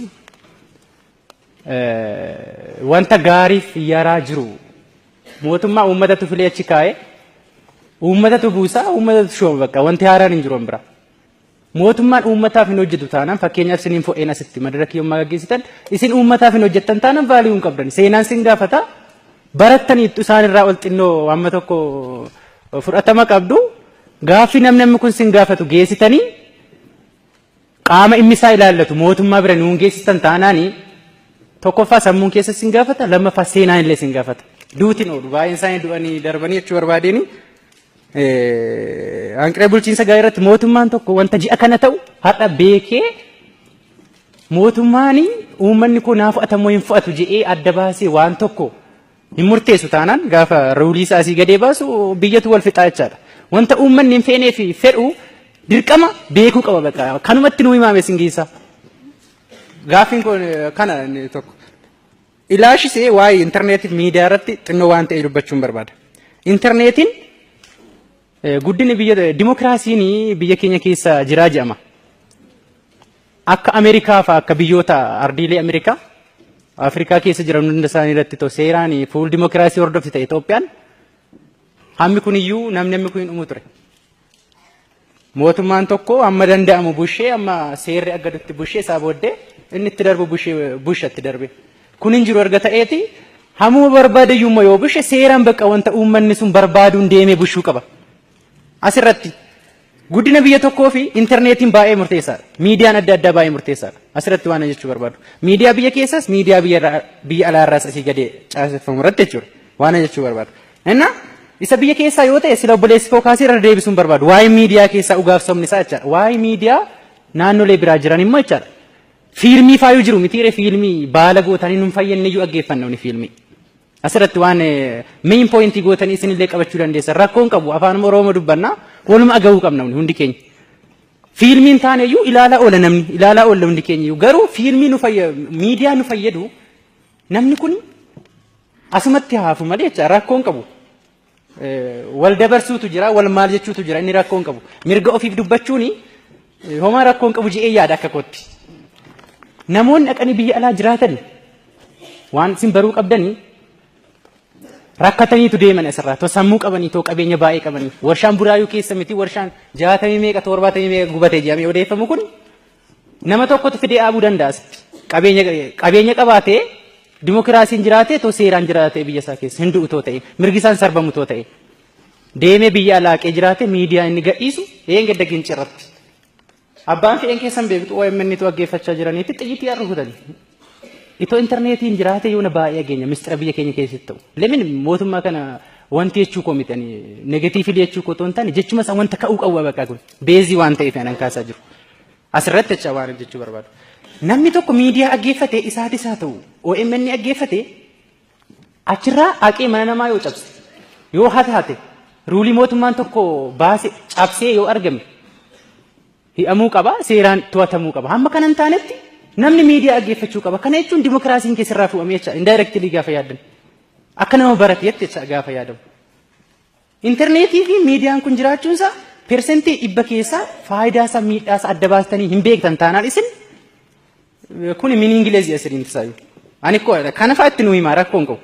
wanta gaariif yaraa jiru mootummaa uummatatu filee achi kaa'ee uummatatu buusaa uummatatu shooma bakka wanti haaraan hin jiru bira. Mootummaan uummataaf hin hojjetu taanaan fakkeenyaaf isiniin fo'een asitti madaraka yommuu gaggeessitan isin uummataaf hin hojjettan taanaan vaaliyuu hin qabdan. Seenaan sin gaafata barattaniittu isaan irraa ol xinnoo amma tokko fudhatama qabdu gaaffii namni kun sin gaafatu geessitanii qaama inni isaa ilaallatu mootummaa bira nuun geessitan taanaani tokkoffaa sammuun keessa sin gaafata lammaffaa seenaan illee sin gaafata. Duutiin oolu baay'een isaanii du'anii darbanii jechuu barbaadeenii. Hanqina bulchiinsa gaarii irratti mootummaan tokko wanta ji'a kana ta'u har'a beekee mootummaan uummanni kun naa fudhatamoo hin fudhatu jedhee adda baasee waan tokko Hin murteessu taanaan gaafa ruulii isaa asii gadee baasu biyyatu wal fixaa jechaadha. Wanta uummanni hin feenee fi fedhu dirqama beekuu qaba bakka. Kanumatti nuu himaame sin geessa. Gaaffiin kun kana inni tokko. Ilaashisee waa'ee intarneetiif miidiyaa irratti xinnoo waan ta'e dubbachuun barbaada. Intarneetiin guddina biyya dimokiraasiin biyya keenya keessa jiraa jedhama. Akka Ameerikaa fa'a akka biyyoota ardiilee Ameerikaa Afrikaa keessa jiran hunda isaanii irratti ta'u seeraan fuul dimokiraasii hordofti ta'e Itoophiyaan hammi kuniyyuu namni hammi kun hin dhumu ture. Mootummaan tokko hamma danda'amu bushee amma seerri aggadutti bushee isaa booddee inni itti darbu bushee busha itti darbe. Kun hin jiru erga ta'eeti hamuma barbaade iyyuu yoo bushe seeraan bakka wanta uummanni sun barbaaduun deemee bushuu qaba. Asirratti guddina biyya tokkoo fi intarneetiin baay'ee murteessaadha. Miidiyaan adda addaa baay'ee murteessaadha. Asirratti waan jechuu barbaadu. Miidiyaa biyya keessaas miidiyaa biyya alaarraas asii gadee caaseffamu irratti jechuudha. Waan jechuu barbaadu. Inna isa biyya keessaa yoo ta'e sila obboleessi koo kaasee irra deebisuun barbaadu. Waa'ee miidiyaa keessaa dhugaaf sobni isaa jechaadha. Waa'ee miidiyaa naannolee biraa jiran immoo jechaadha. Fiilmii faayuu jiru mitiire fiilmii baala gootanii nun fayyadne iyyuu dhaggeeffanna ni fiilmii. Asirratti waan main pointii gootanii isinillee qabachuu dandeessan rakkoon qabu afaan Oromoo dubbannaa waluma agahuu qabna hundi keenya. Fiilmiin taane iyyuu ilaalaa oola namni ilaalaa oola hundi keenya iyyuu garuu fiilmii nu fayyadu miidiyaa nu fayyadu namni kun asumatti haafu malee jecha rakkoon qabu. Wal dabarsuutu jira wal maal jechuutu jira inni rakkoon qabu. Mirga ofiif dubbachuuni homaa rakkoon qabu je'ee yaada akka kootti. Namoonni dhaqanii biyya alaa jiraatan waan isin baruu qabdanii rakkataniitu deeman asirraa too sammuu qabanii too qabeenya baay'ee qabanii warshaan Buraayuu keessa miti warshaan 60 meeqa 70 meeqa gubatee jedhamee odeeffamu kun nama tokkotu fidee dhaabuu danda'a asitti. Qabeenya qabaatee dimokiraasiin jiraatee too seeraan jiraatee biyya isaa keessa hin du'u too ta'e mirgi isaan sarbamu too ta'e deemee biyya alaaqee jiraate miidiyaa inni gadhiisu een gadda gincirratti. Abbaan fedhan keessan beektu OMN tu dhaggeeffachaa jiraniitti xiyyitii rukutanii. Itoo intarneetiin jiraate yoona baay'ee dhageenya mistira biyya keenya keessatti ta'u. Lemin mootummaa kana wanti jechuu koo miti negatively jechuu koo otoo hin taane jechuma isaa wanta ka'uu qabu bakka kun beezii waan ta'eef anan kaasaa jiru. Asirratti jecha waan jechuu barbaadu. Namni tokko miidiyaa dhaggeeffate isaatis haa ta'u OMN dhaggeeffate achirraa haqee mana namaa yoo cabse yoo hate ruulii mootummaan tokko baase cabsee yoo argame hidhamuu qaba seeraan to'atamuu qaba. Hamma kana hin taanetti namni miidiyaa dhaggeeffachuu qaba. Kana jechuun dimokiraasiin keessarraa fuudhamee jecha indirectly gaafa yaaddan. Akka nama barateetti jecha gaafa yaadamu. Intarneetii fi miidiyaan kun jiraachuun isaa 100% keessaa faayidaa isaa miidhaa isaa adda baastanii hin beektan taanaan isin kun meaningless asiriin tisaayu. Ani koo kana fa'aa itti nu himaa rakkoon qabu.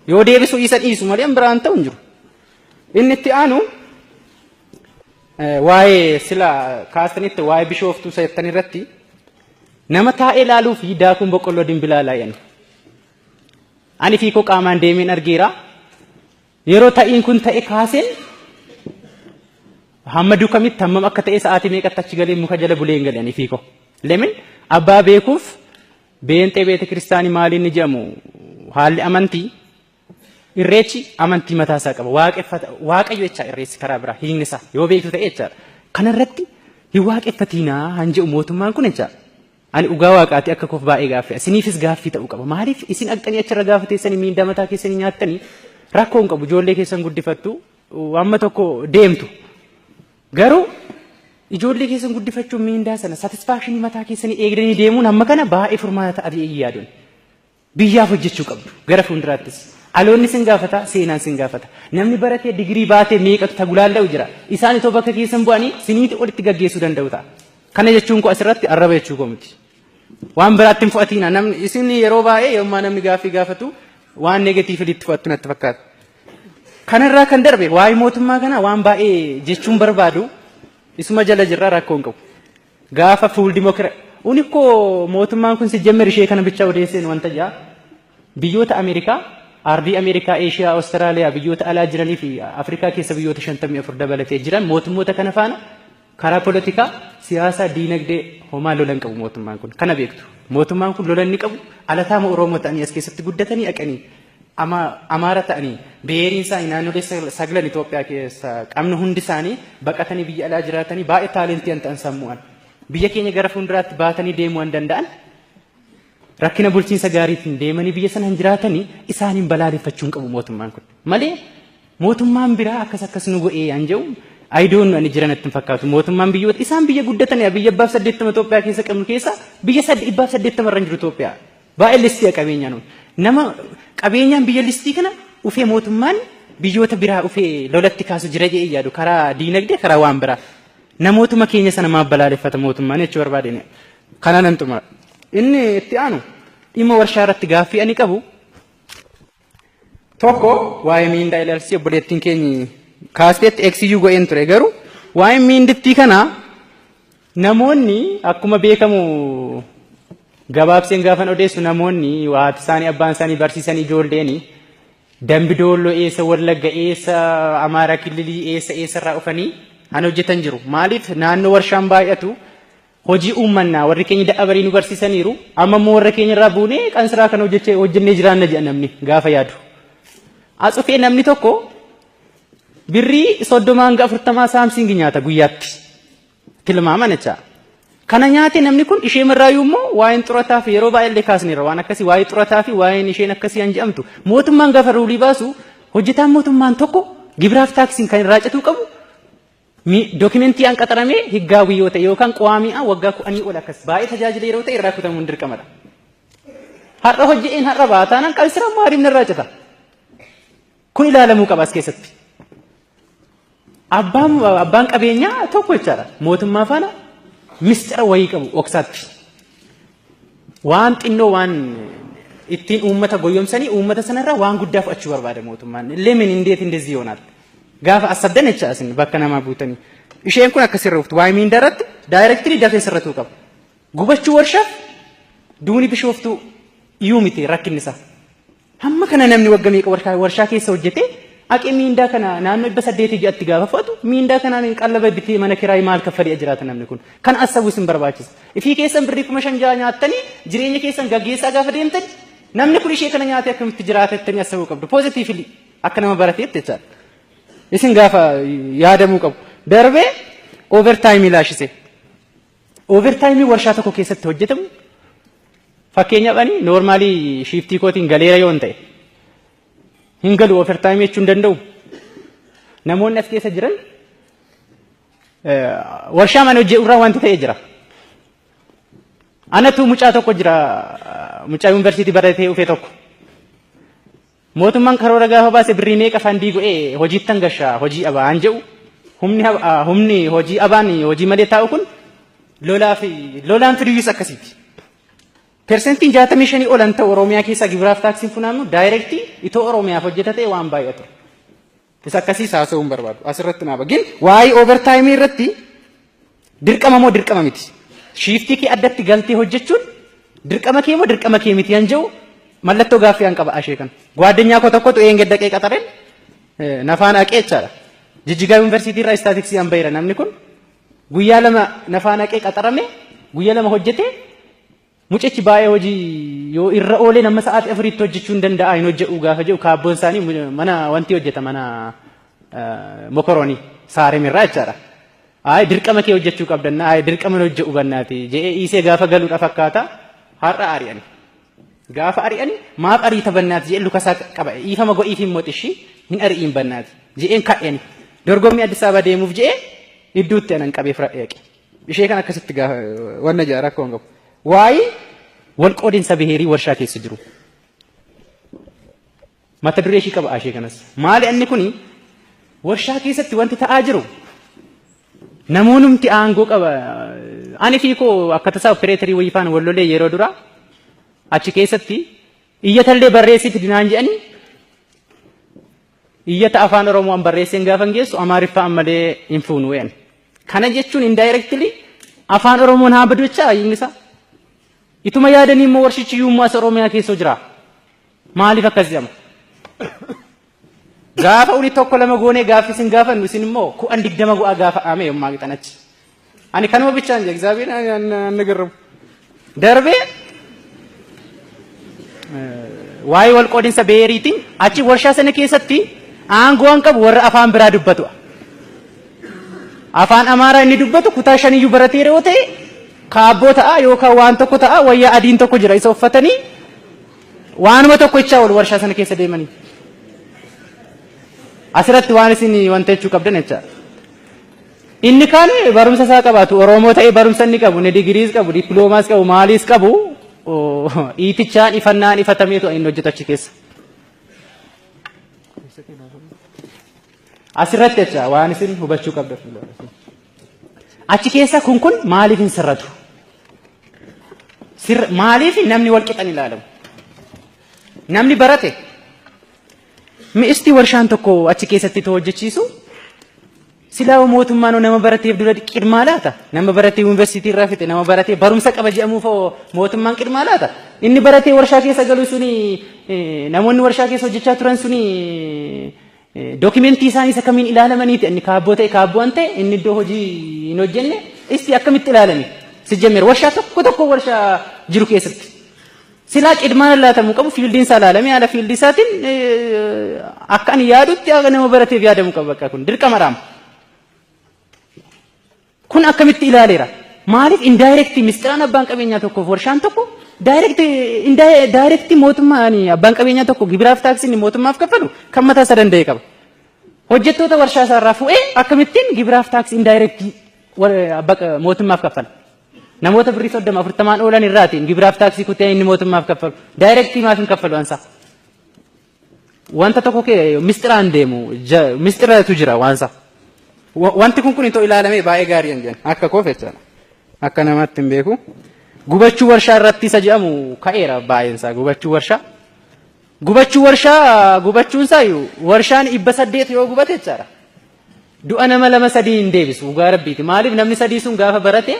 Yoo deebisuu isa dhiisu malee biraan ta'u hin jiru. Inni itti aanu waa'ee sila kaastanitti waa'ee Bishooftuu jettan irratti nama taa'ee ilaaluu fi daakuun boqqolloo dimbilaalaa jedhan. Ani fi koo qaamaan deemeen argeera. Yeroo ta'iin kun ta'e kaaseen hamma dukamitti hammam akka ta'e sa'aatii meeqatti achi galee muka jala bulee hin galee fi koo. Lemin abbaa beekuuf beenxee beete kiristaanii maaliin ni jedhamu haalli amantii irreechi amantii mataa isaa qaba. Waaqeffata waaqayyo jecha irreessi karaa biraa hiikni isaa yoo beektu ta'e jechaadha. Kanarratti hin waaqeffatiinaa han jedhu mootummaan kun jechaadha. Ani dhugaa waaqaati akka koof baay'ee gaaffii. Isiniifis gaaffii ta'uu qaba. Maaliif isin dhaqxanii achirra gaafa teessanii miindaa mataa keessanii nyaattanii rakkoo hin qabu. Ijoollee keessan guddifattu amma tokko deemtu. Garuu ijoollee keessan guddifachuun miindaa sana satisfactionii mataa keessanii eegdanii deemuun hamma kana baay'ee furmaata ta'ee yaaduun. Biyyaaf hojjechuu qabdu gara fuulduraattis. Aloonni sin gaafata, seenaan sin gaafata. Namni baratee digirii baatee meeqatu tagulaalla'u jira. Isaan itoo bakka keessan bu'anii siniiti olitti gaggeessuu danda'u ta'a. Kana jechuun koo asirratti arraba jechuu koo miti. Waan biraatti hin fudhatiina. Namni isin yeroo baay'ee yommuu namni gaaffii gaafatu waan negatively itti fudhattu natti fakkaata. Kanarraa kan darbe waa'ee mootummaa kanaa waan baay'ee jechuun barbaadu isuma jala jirra rakkoo hin qabu. Gaafa fuul dimokira uni koo mootummaan kun si jemmir ishee kana bicha odeesseen wanta jaa biyyoota Ameerikaa ardii Ameerikaa, Eeshiyaa, Awustiraaliyaa biyyoota alaa jiranii fi Afrikaa keessa biyyoota 54 dabalatee jiran mootummoota kana faana karaa poolitikaa, siyaasaa, diinagdee homaa lola hin qabu mootummaan kun. Kana beektu. Mootummaan kun lola inni qabu alataama Oromoo ta'anii as keessatti guddatanii dhaqanii Amaara ta'anii beeriin isaanii naannolee saglan Itoophiyaa keessa qabnu hundi isaanii baqatanii biyya alaa jiraatanii baay'ee talentii ta'an sammu'an. Biyya keenya gara fuulduraatti baatanii deemuu hin danda'an. Rakkina bulchiinsa gaariitiin deemanii biyya sana hin jiraatanii isaaniin balaaleffachuu hin qabu mootummaan kun. Malee mootummaan biraa akkas akkas nu godhee an jedhu ayidoon ani jiran natti hin fakkaatu. Mootummaan biyyoota isaan biyya guddatanii biyya 180 Itoophiyaa keessa qabnu keessa biyya 180 irra hin jiru Itoophiyaa. Baay'ee listii qabeenyaa nuun. Nama qabeenyaan biyya listii kana ufee mootummaan biyyoota biraa ufee lolatti kaasu jira jedhee yaadu karaa diinagdee karaa waan biraa. Namootuma keenya sana maaf balaaleffata mootummaan jechuu barbaadeen. Kana nan xumura. Inni itti aanu dhimma warshaa irratti gaaffii ani qabu tokko waa'ee miindaa ilaalchisee obboleettiin keenya kaasteetti eeksiyyuu go'een ture garuu waa'ee miindittii kanaa namoonni akkuma beekamu gabaabseen gaafan odeessu namoonni haati isaanii abbaan isaanii barsiisan ijoolleeni Dambi Doolloo eessa Wallagga eessa Amaaraa Kililii eessa eessarraa dhufanii han hojjetan jiru. Maaliif naannoo warshaan baay'atu hojii uummannaa warri keenya da'abarii nu barsiisaniiru amma immoo warra keenya irraa buunee qansiraa kana hojjennee jiraanna jedha namni gaafa yaadu. As dhufee namni tokko birrii 30 hanga 40 saamsiingi nyaata guyyaatti. Tilmaaman jecha. Kana nyaate namni kun ishee irraayyuu immoo waa'een xurataa fi yeroo baay'ee illee kaasneerra waan akkasii waa'ee xurataa fi waa'een isheen akkasii han jedhamtu mootummaan gaafa ruulii baasu hojjetaan mootummaan tokko gibiraaf taaksiin kan irraa cituu qabu dookimentii an qaxaramee higgaawii yoo ta'e yookaan qo'aami'aa waggaa 10 ol akkas baay'ee tajaajila yeroo ta'e irraa kutamuun dirqamadha. Har'a hojje'een har'a baataanaan qabsira maaliif irraa cita? Kun ilaalamuu qaba as keessatti. Abbaan qabeenyaa tokko jechaadha. Mootummaa faana mistira wayii qabu dhoksaatti. Waan xinnoo waan ittiin uummata goyyomsanii uummata sanarraa waan guddaa fudhachuu barbaada mootummaan. Lemin indeet indezii yoonaal. Gaafa asabdan jecha isin bakka namaa buutanii. Isheen kun akka sirra uftu waa'ee miindaa irratti daayirektirii dafee sirratuu qaba. Gubachuu warshaaf duuni bishooftuu iyyuu miti rakkinni isaa. Hamma kana namni wagga meeqa warshaa keessa hojjetee aqee miindaa kana naannoo 800 ji'atti gaafa fudhatu miindaa kanaan qallaba bitee mana kiraayii maal kaffalee jiraata namni kun. Kan asabuu isin barbaachisa. Ifii keessan birrii 5,000 nyaattanii jireenya keessan gaggeessaa gaafa deemtan namni kun ishee kana nyaatee akkamitti jiraata jettanii asabuu qabdu. Poozitiivli akka nama barateetti jechaadha. Isin gaafa yaadamuu qabu. Darbee overtime ilaashise. Overtime warshaa tokko keessatti hojjetamu fakkeenyaaf ani noormaalii shiiftii kootiin galeera yoon ta'e hin galu overtime jechuu hin danda'u. Namoonni as keessa jiran warshaa mana hojii irraa wanti ta'e jira. Anatu mucaa tokko jira mucaa yuunivarsiitii baratee dhufe tokko. Mootummaan karoora gaafa baase birrii meeqa fandii godhee hojiittan gashaa hojii abaan jedhu humni hojii abaan hojii malee taa'u kun lolaa fi lolaan fiduyyus akkasiiti. Persentiin 65 olan ta'u Oromiyaa keessaa gibiraaf taaksiin funaannu daayirektii itoo Oromiyaaf hojjeta ta'e waan baay'atu. Isa akkasiis haasa'uu hin barbaadu. Asirratti naaba. Gin waa'ee overtime irratti dirqama moo dirqama miti? Shiiftii kee addatti galtee hojjechuun dirqama kee moo dirqama kee miti han jedhu mallattoo gaaffii an qaba ashee kana. Gwaaddanyaa koo tokkotu eenge daqee qaxareen nafaan haqee jechaadha. Jijjigaa yuunivarsiitii irraa istaatiksii an baheera namni kun guyyaa lama nafaan haqee qaxarame guyyaa lama hojjetee mucichi baay'ee hojii yoo irra oolee nama sa'aatii 4tti hojjechuu hin danda'a hin hojjedhu gaafa jedhu kaabboon isaanii mana wanti hojjeta mana mokoroonii saaremirraa jechaadha. Ayi dirqama kee hojjechuu qabdanna ayi dirqama hojjedhu bannaati jedhee dhiisee gaafa galuudha fakkaata har'a ari'ani. Gaafa ari'ani maaf ariita bannaati jedhee lukasaa qaba dhiifama godhiif hin moxishii hin ari'iin bannaati jedheen ka'een dorgommii Addis Ababa deemuuf jedhee idduutti anan qabee fudhadhee haqe. Ishee kan akkasitti gaafa wanna jedha rakkoo hin qabu. Waa'ee walqoodinsa biheerii warshaa keessa jiru. Mata duree ishii qaba ishee kanas. Maali inni kuni warshaa keessatti wanti ta'aa jiru namoonnumti aangoo qaba. Ani fi koo akka tasaa opereetarii wayii faana wal lolee yeroo dura achi keessatti iyyatallee barreessitti dinaan jedhanii iyyata afaan Oromoo an barreesseen gaafa geessu Amaariffaa ammalee hin fuunu we'an. Kana jechuun indirectly afaan Oromoon haa badu jechaa hiikni isaa. Ituma yaadanii immoo warshichi yuummoo as Oromiyaa keessa jira. Maaliif akkas jedhama? Gaafa uni tokko lama goonee gaaffii isin gaafannu isin immoo 10 20 go'aa gaafa aame yommaa qixan achi. Ani kanuma bichaan jedhe egzaabiin annagarramu. Darbee waa'ee wal qoodinsa beeriitiin achi warshaa sana keessatti aangoo an qabu warra afaan biraa dubbatu. Afaan Amaaraa inni dubbatu kutaa shaniyyuu barateera yoo ta'e Kaabboo ta'a yookaan waan tokko ta'a, wayyaa adiin tokko jira, isa uffatanii waanuma tokko jechaa oolu warshaa sana keessa deemanii. Asirratti waan isin wanta jechuu qabdan jechaadha. Inni kaan barumsa isaa qabaatu, Oromoo ta'ee barumsa inni qabu, inni digiriis qabu, dippiloomaas qabu, maaliis qabu, dhiitichaan ifannaan ifatameetu inni hojjetu achi keessa. Asirratti jecha waan isin hubachuu qabdan. Achi keessa kun maaliif hin sirratu? Maaliif namni wal qixan ilaalamu? Namni barate mi'isti warshaan tokko achi keessatti too hojjechiisu, silaa mootummaan nama barateef dura qidmaa laata? Nama baratee yuunivarsiitii irraa fixe, nama baratee barumsa qaba jedhamuuf mootummaan qidmaa laata? Inni baratee warshaa keessa galu suni, namoonni warshaa keessa hojjechaa turan suni dookimentii isaanii isa kamiin ilaalamaniiti? Inni kaabboo ta'e, kaabboon ta'e, inni iddoo hojii hin hojjenne isti akkamitti ilaalame? Sijjammeera warshaa tokko tokko warshaa jiru keessatti. Silaa qidmaan laatamuu qabu, fiildiin isaa ilaalamee haala fiildii isaatiin akka ani yaadutti nama barateef yaadamuu qaba, bakka kun dirqamadhaama. Kun akkamitti ilaaleera? Maaliif indirectly misxiraan abbaan qabeenyaa tokkoof warshaan tokko directly mootummaan, abbaan qabeenyaa tokko gibiraaf taaksiin mootummaaf kaffalu kan mataa isaa danda'e qaba. Hojjettoota warshaa isaa irraa fu'ee akkamittiin gibiraaf taaksii indirectly mootummaaf kaffala? Namoota birrii 30 40n oolan irraatiin gibiraaf taaksii kutee inni mootummaaf kaffalu. Directly maaf hin kaffalu ansaa? Wanta tokko misxiraan deemu, misxiratu jira waansaa. Wanti kun itoo ilaalamee baay'ee gaarii hin jedhan akka koof jechaadha. Akka namaatti hin beeku. Gubachuu warshaa irratti isa jedhamu ka'eera baay'eensaa, gubachuu warshaa. Gubachuu warshaa, gubachuun isaa warshaan 800 yoo gubate jechaadha. Du'a nama lama sadii hin deebisu, dhugaa rabbiiti. Maaliif? Namni sadii sun gaafa barate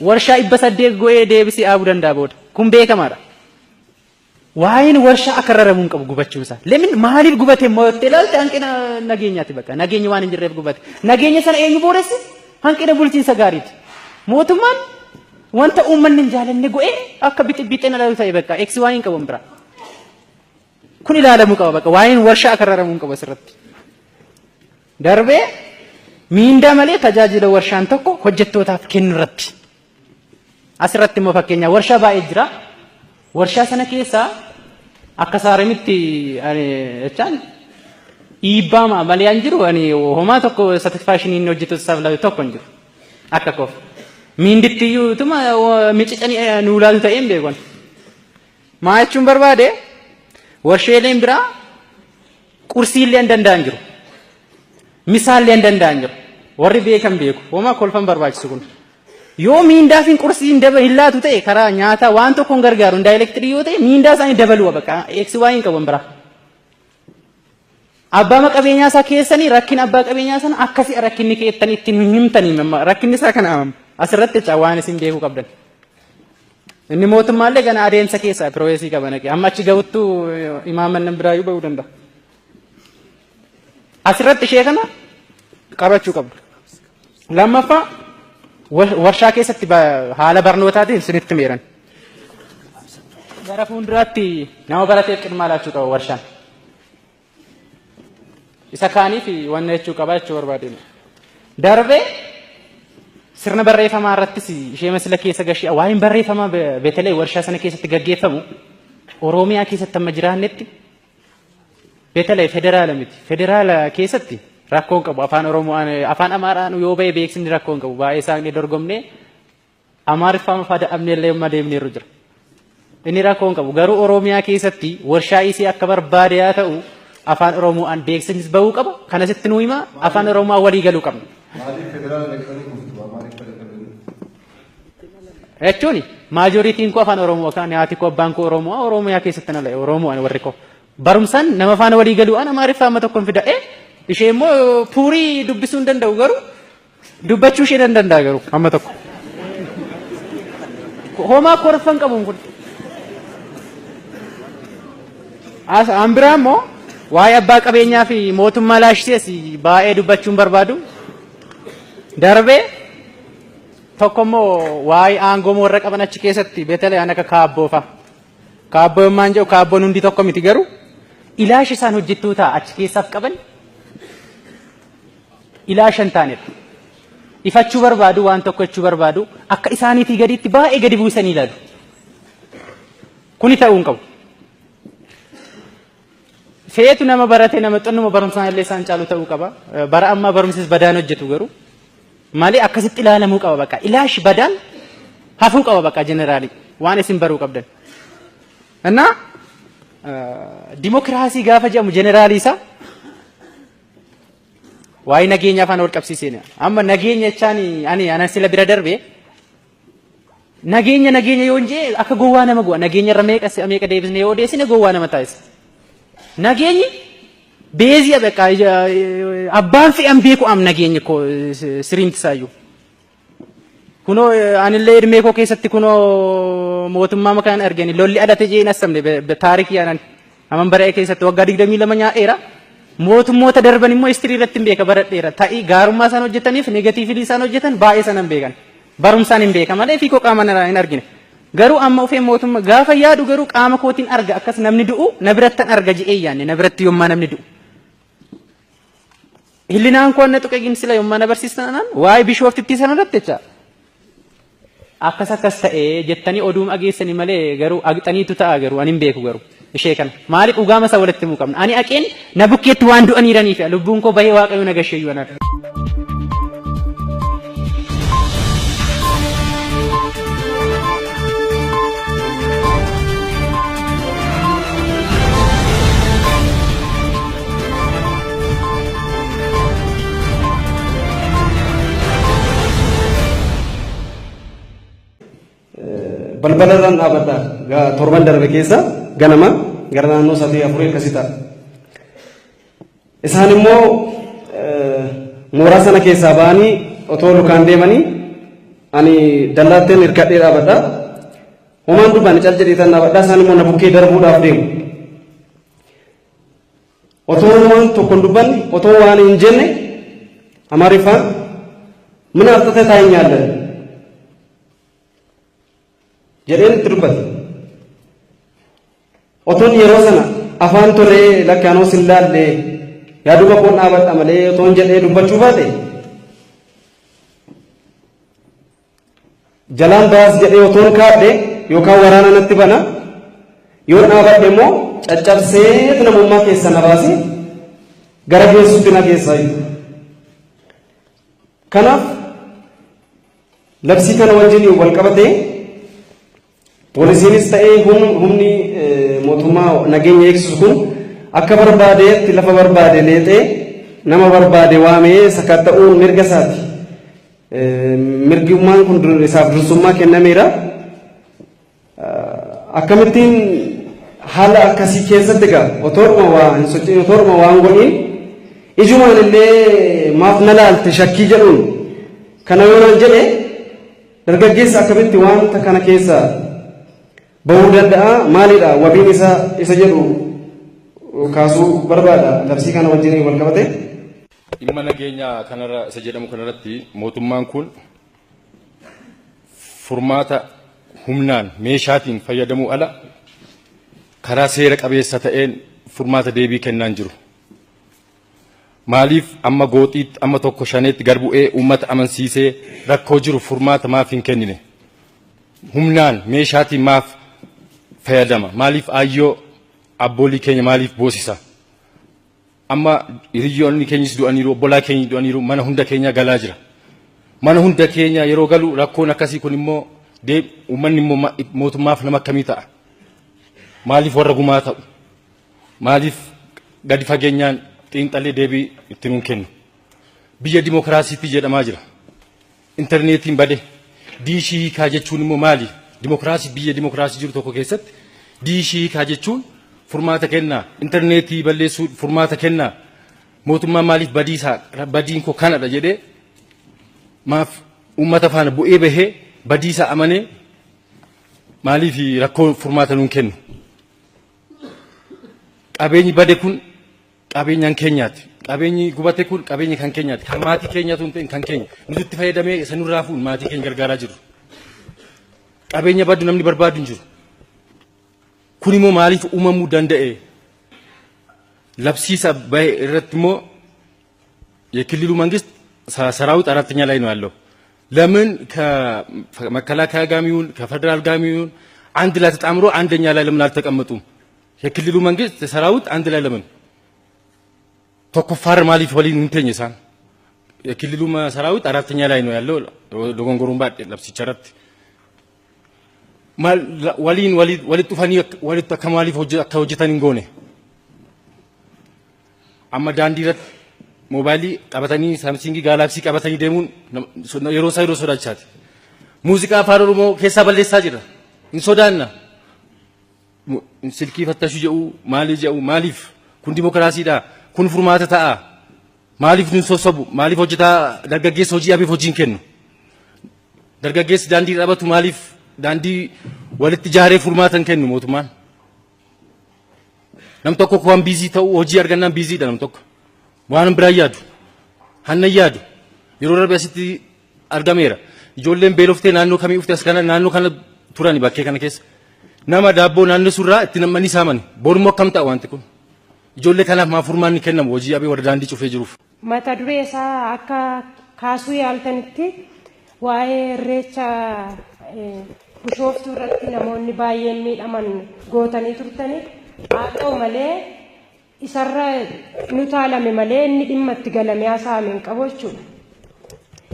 warshaa 800 go'ee deebisee dhaabuu danda'a booda. Kun beekamaadha. Waa'een warshaa akka raramuu hin qabu gubachuun isaa. Lemin maaliif gubate immoo yoo ilaalte, hanqina nageenyaati bakka. Nageenyi waan hin jirreef gubate. Nageenya sana eenyu booresse? Hanqina bulchiinsa gaariiti. Mootummaan wanta uummanni hin jaalanne go'ee akka bixibixeen alaalu ta'e bakka eeksi waan hin qabu bira. Kun ilaalamuu qaba bakka, waa'een warshaa akka raramuu hin qabu asirratti. Darbee miindaa malee tajaajila warshaan tokko hojjettootaaf kennu irratti. Asirratti immoo fakkeenya warshaa baay'ee jira. Warshaa sana keessaa akka saaramitti jechaan dhiibbaa malee an jiru, ani homaa tokko satisfaction inni hojjetu isaaf laatu tokko hin jiru. Akka koof. Miinditti iyyuu tuma micicanii nuu laatu ta'ee hin beekan. Maa jechuun barbaade, warsheeleen biraa qursiillee hin danda'an jiru. Misaallee hin danda'an jiru. Warri beekan beeku. Homaa kolfan barbaachisu kun. Yoo miindaa fi qursii hin hin laatu ta'e, karaa nyaataa waan tokko hin gargaaru indirectly yoo ta'e, miindaa isaanii dabaluu bakka eeksi waa hin qaban biraa. Abbaa qabeenyaa isaa keessanii rakkina abbaa qabeenyaa sana akkasii rakkinni keettanii ittiin hin himtanii, rakkinni isaa kana asirratti jecha waan isin beekuu qabdan. Inni mootummaallee gana adeemsa keessaa process qaba naqee amma achi ga'uttuu imaamman biraayyuu ba'uu danda'a. Asirratti ishee kana qabachuu qabdu. Lammaffaa, warshaa keessatti haala barnootaatiin isinitti meeran. Gara fuulduraatti nama barateef qidmaa laachuu qaba warshaan. Isa kaaniif wanna jechuu qaba jechuu barbaadeen. Darbee sirna barreeffamaa irrattis ishee masila keessa gashee waa'een barreeffamaa beetelee warshaa sana keessatti gaggeeffamu, Oromiyaa keessatti amma jiraannetti beetelee federaala miti. Federaala keessatti rakkoon qabu, afaan Oromoo afaan Amaaraan yoo ba'e beeksisni rakkoon qabu, baay'ee isaan dorgomnee Amaariffaa mafaa dadhabnee illee amma deemneerru jira. Inni rakkoon qabu garuu Oromiyaa keessatti warshaa isii akka barbaade haa ta'u, afaan Oromoodhaan beeksisnis bahuu qaba. Kanasitti nuu hima, afaan Oromoo walii galuu qabna. Maaliif federaala dhaqxanii kuftu? Amaariffa dadhabanii? Jechuun majorityn koo afaan Oromoo kan haati koo abbaan koo Oromoo, Oromiyaa keessatti na la'e, Oromoo ani warri koo. Barumsaan nama faana walii galuu an Amaariffaa amma tokko hin fida. Ishee immoo puurii dubbisuu hin danda'u, garuu dubbachuu ishee nan danda'a garuu amma tokko. Homaa korfan qabuun kun. An biraa immoo waa'ee abbaa qabeenyaa fi mootummaa laashisees baay'ee dubbachuun barbaadu. Darbee tokko immoo waa'ee aangoo warra qaban achi keessatti beetala akka kaabboo fa'a. Kaabboo yommaan jedhu, kaabboon hundi tokko miti, garuu ilaashi isaan hojjettoota achi keessaaf qaban ilaasha hin taanedha. Ifachuu barbaadu, waan tokko jechuu barbaadu, akka isaaniitii gaditti baay'ee gadi buusanii ilaalu. Kuni ta'uu hin qabu. Feetu nama barate, nama xinnuma barumsaan illee isaan caalu ta'uu qaba. Bara ammaa barumsis badaan hojjetu garuu. Malee akkasitti ilaalamuu qaba bakka. Ilaashi badaan hafuu qaba bakka generally. Waan isin baruu qabdan. Innaa dimokiraasii gaafa jedhamu generally isaa waa'ee nageenya afaan wal qabsiiseen. Amma nageenya jechaan ani anan sila bira darbe, nageenya nageenya yoo jee akka gowwaa nama go'a. Nageenya irra meeqa meeqa deebisne yoo odeessine gowwaa nama taasisa. Nageenyi beezii bakka abbaan fe'an beeku am nageenyi koo siriimti isaayyuu. Kunoo anillee ilmee koo keessatti kunoo mootummaa makaan argani lolli adate jee hin assamne taarikii anan aman bara'ee keessatti waggaa 22 nyaadheera. Mootummoota darban immoo history irratti hin beeka, baradheera. Ta'ii gaarummaa isaan hojjetaniif negatively isaan hojjetan baay'ee sana hin beekan. Barumsaan hin beeka malee fiikoo qaama hin argine. Garuu amma ufee mootummaa gaafa yaadu garuu qaama kootiin arga, akkas namni du'u na birattan arga je'ee yaanne na biratti yommaa namni du'u. Hillinaan koo na tuqe sila yommaa na barsiistan waa'ee Bishooftitti sana irratti jecha. Akkas akkas ta'ee jettanii oduu dhageessanii malee garuu aqxaniitu ta'a garuu ani hin beeku garuu ishee kana. Maaliif dhugaama isaa walitti himuu qabna? Ani aqeen na bukkeetti waan du'aniiraniif lubbuun koo bahee Waaqayyo na gasheeyyuu anaaf. Balbala irraan dhaabadha. Torban darbe keessa ganama gara naannoo sa'aatii 4 akkasii ta'a. Isaan immoo mooraa sana keessaa ba'anii otoo lukaan deemanii ani dallaatteen hirkadhee dhaabadha. Homaan dubbaan cal jedhee tan dhaabadha. Isaan immoo na bukkee darbuudhaaf deemu. Otoo waan tokko hin dubbanne, otoo waan hin jenne, Amaariffaan "ምን አፍጥተህ ታየኛለህ?" jedheen itti dubbate. Otoon yeroo sana afaan tolee lakkaanoo sin laalle yaaduma koon dhaabadha malee otoon jedhee dubbachuu baate, jalaan baas jedhee otoon kaadhe yookaan waraana natti bana, yoo dhaabadhe immoo caccabsee namummaa keessa na baase gara geessutti na geessaa. Kanaaf labsii kana wajjin wal qabatee poolisiinis ta'ee humni mootummaa nageenya eegsisu kun akka barbaadeetti lafa barbaade leexee nama barbaade waamee sakatta'uun mirga isaati. Mirgummaan kun isaaf dursummaa kennameera. Akkamittiin haala akkasii keessatti egaa otooruma waa hin sochiin, otooruma waan godhiin, ijumaan illee maaf na laalte shakkii jedhuun kana yoo naan jedhe, dargaggeessa akkamitti wanta kana keessa bahuu danda'a? Maalidha wabiin isaa isa jedhu kaasuu barbaada labsii kana wajjin wal qabate. Dhimma nageenyaa kanarra isa jedhamu kanarratti mootummaan kun furmaata humnaan meeshaatiin fayyadamuu ala karaa seera qabeessa ta'een furmaata deebii kennaan jiru. Maaliif amma gooxiitti amma tokko shaneetti gad bu'ee uummata amansiisee rakkoo jiru furmaata maaf hin kennine? Humnaan meeshaatiin maaf fayyadama? Maaliif aayyoo abboolii keenya maaliif boosisa? Amma hiriyoonni keenyis du'aniiru, obbolaa keenya du'aniiru, mana hunda keenya galaa jira. Mana hunda keenya yeroo galu rakkoon akkasii kun immoo uummanni immoo mootummaaf nama akkamii ta'a? Maaliif warra gumaa ta'u? Maaliif gadi fageenyaan xiinxallee deebii itti nuun kennu? Biyya dimokiraasiitti jedhamaa jira. Intarneetiin bade. Diishii hiikaa jechuun immoo maali? Dimokiraasii, biyya dimokiraasii jiru tokko keessatti diishii hiikaa jechuun furmaata kennaa. Intarneetii balleessuu furmaata kennaa. Mootummaan maaliif badiisaa badiin koo kanadha jedhee maaf uummata faana bu'ee bahee badiisaa amanee maaliif rakkoo furmaata nuun kennu? Qabeenyi bade kun qabeenyaan keenyaati. Qabeenyi gubate kun qabeenya kan keenyaati. Kan maatii keenyaatu hin ta'in kan keenya. Nuti itti fayyadamee isa nurraa fuun maatii keenya gargaaraa jiru. Qabeenya badu namni barbaadu hin jiru. Kun immoo maaliif uumamuu danda'e? Labsiisa bahe irratti immoo የክልሉ መንግስት ሰራዊት አራተኛ ላይ ነው ያለው። ለምን ከመከላከያ ጋርም ይሁን ከፌደራል ጋርም ይሁን አንድ ላይ ተጣምሮ አንደኛ ላይ ለምን አልተቀመጡም? የክልሉ መንግስት ሰራዊት አንድ ላይ ለምን tokkoffaa maaliif waliin hin teenye isaan? የክልሉ ሰራዊት አራተኛ ላይ ነው ያለው። dogongoruun baadhe labsicha irratti waliin walitti dhufanii walitti akka maaliif akka hojjetan hin goone? Amma daandii irratti moobaayilii qabatanii saamsingii gaalaksii qabatanii deemuun yeroo isaa yeroo sodaachisaati. Muuziqaa afaan Oromoo keessaa balleessaa jira. Hin sodaanna. Silkii fattashuu jedhu maali jedhu maaliif kun dimokiraasiidha kun furmaata ta'a. Maaliif nun sossobu maaliif hojjetaa dargaggeessa hojii dhabeef hojii hin kennu? Dargaggeessi daandii dhaabatu maaliif daandii walitti ijaaree furmaata hin kennu mootummaan? Nam tokko waan busy ta'u hojii argannaan busy dha nam tokko. Waan biraa yaadu. Hanna yaadu. Yeroo darbe asitti argameera. Ijoolleen beeloftee naannoo kamii dhufte as kana naannoo kana turani bakkee kana keessa. Nama daabboo naannoo surraa itti nam'anii saamani. Borummoo akkam ta'a wanti kun? Ijoollee kanaaf maa furmaanni kennamu hojii dhabee warra daandii cufee jiruuf? Mata duree isaa akka kaasuu yaaltanitti waa'ee irreecha Bishooftuu irratti namoonni baay'een miidhaman gootanii turtani. Haa ta'u malee isarra nu taalame malee inni dhimma itti galamee haasa'ame hin qabu jechuudha.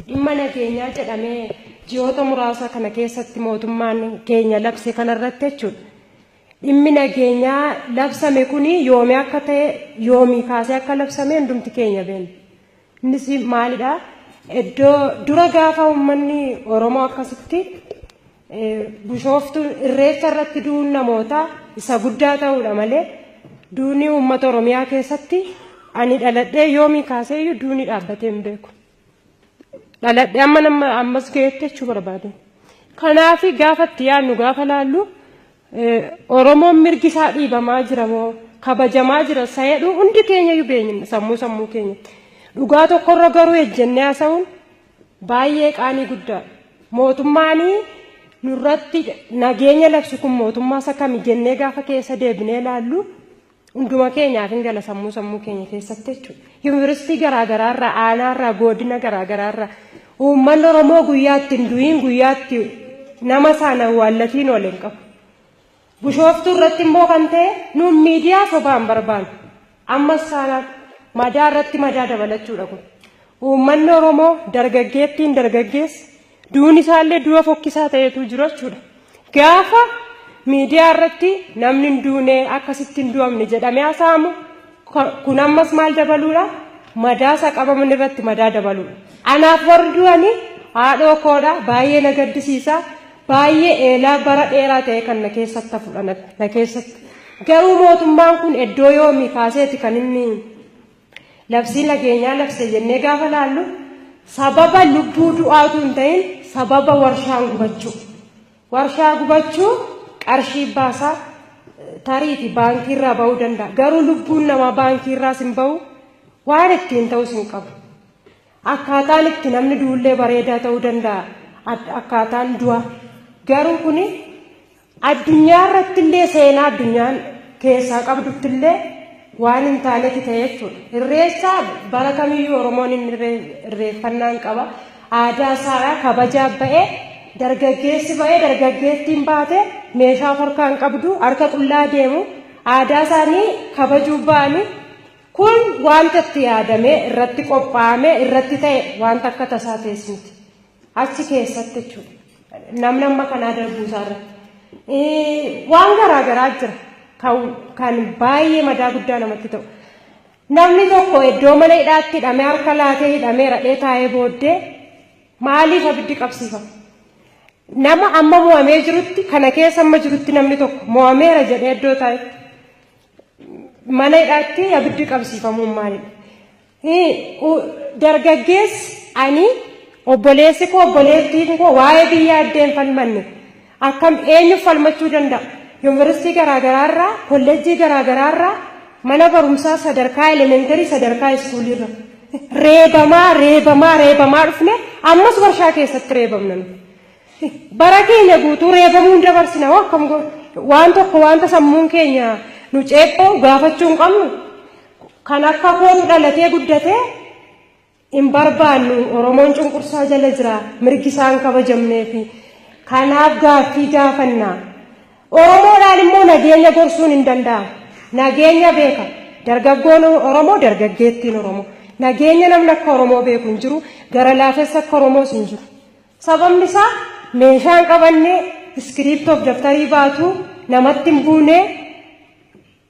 Dhimma nageenyaa jedhamee ji'oota muraasa kana keessatti mootummaan keenya labse kanarratti jechuudha. Dhimmi nageenyaa labsame kuni yoomii akka ta'e yoomii kaasee akka labsame hundumti keenya beekna. Innis maalidhaa? Iddoo dura gaafa uummanni Oromoo akkasitti Bishooftuu irreecha irratti du'uun namoota isa guddaa ta'uudha malee duuni uummata Oromiyaa keessatti ani dhaladhee yoomii kaasee iyyuu duuni dhaabbatee hin beeku. Dhaladhee amma nama ammas ga'eetti jechuu barbaade. Kanaaf gaafa itti yaadnu gaafa laallu Oromoon mirgi isaa dhiibamaa jira moo kabajamaa jira isa jedhu hundi keenya iyyuu beekna sammuu keenyatti. Dhugaa tokkorra garuu ejjennee haasa'uun baay'ee qaanii guddaadha. Mootummaan nurratti nageenya labsu kun mootummaa isa kami jennee gaafa keessa deebinee ilaallu hunduma keenyaaf hin gala sammuu keenya keessatti jechuudha. Yuunivarsiitii garaagaraarraa, aanaarraa, godina garaagaraarraa uummanni Oromoo guyyaatti hin du'iin guyyaatti nama isaan awwaallatiin ol hin qabu. Bishooftuu irratti immoo kan ta'e nuun miidiyaa sobaan barbaannu. Ammas saanaan madaa irratti madaa dabalachuudha kun. Uummanni Oromoo dargaggeettiin dargaggeessa duun isaallee du'a fokkisaa ta'etu jiru jechuudha. Gaafa miidiyaa irratti namni hin duune akkasitti hin du'amne jedhamee haasa'amu kun ammas maal dabaluudha? Madaa isa qabaman irratti madaa dabaluudha. Anaaf warri du'anii haadhoo koodha baay'ee na gaddisiisa. Baay'ee eelaa bara dheeraa ta'e kan na keessatti hafudha na keessatti. Garuu mootummaan kun iddoo yoomii kaaseeti kan inni labsii nageenyaa labse jennee gaafa laallu sababa lubbuu du'aatu hin ta'in sababa warshaan gubachuu. Warshaa gubachuu qarshii baasaa tariifi baankiirraa ba'uu danda'a. Garuu lubbuun namaa baankiirraas hin ba'u waan ittiin ta'us hin qabu. Akkaataan itti namni duullee bareedaa ta'uu danda'a. Akkaataan du'a. Garuu kuni addunyaa irratti illee seenaa addunyaan keessaa qabdutti illee waan hin taanetti ta'e jechuudha. Irreessa bara kamiyyuu Oromoon irreeffannaan qaba. Aadaa isaa kabajaa ba'ee dargaggeessi ba'ee dargaggeettiin baate meeshaa of harkaa hin qabdu harka qullaa deemu aadaa isaanii kabajuu ba'anii kun wanta itti yaadamee irratti qophaa'amee irratti ta'e wanta akka tasaa ta'es miti. Achi keessatti jechuudha. Namni amma kanaa darbuu isaa irratti. Waan garaagaraa jira kan baay'ee madaa guddaa namatti ta'u. Namni tokko iddoo mana hidhaatti hidhamee harka laatee hidhamee radhee taa'ee booddee maaliif abiddi qabsiifama? Nama amma mo'amee jirutti kana keessa amma jirutti namni tokko mo'ameera jedhee iddoo taa'etti mana hidhaatti abiddi qabsiifamuun maalidha? Dargaggeessi ani obboleessi koo obboleettiin koo waa'ee biyya addeen falmanne akkam eenyu falmachuu danda'a? Yuunivarsiitii garaagaraarraa, kolleejjii garaagaraarraa, mana barumsaa sadarkaa elementarii sadarkaa iskuulirra reebamaa reebamaa reebamaa dhufne ammas warshaa keessatti reebamna nuti. Bara keenya guutuu reebamuun dabarsina hoo akkam goona? Waan tokko wanta sammuun keenya nu ceephoo gaafachuu hin qabnu. Kan akka kootu dhalatee guddatee Hin barbaannu, Oromoon cunqursaa jala jira, mirgi isaan kabajamneefi kanaaf gaaffii gaafannaa. Oromoodhaan immoo nageenya gorsuun hin danda'amu. Nageenya beeka. Dargaggoon Oromoo, dargaggeettiin Oromoo. Nageenya namni akka Oromoo beeku hin jiru, gara laafessa akka Oromoos hin jiru. Sababni isaa meeshaan qabannee iskiriiptoof daftarii baatu namatti hin buune,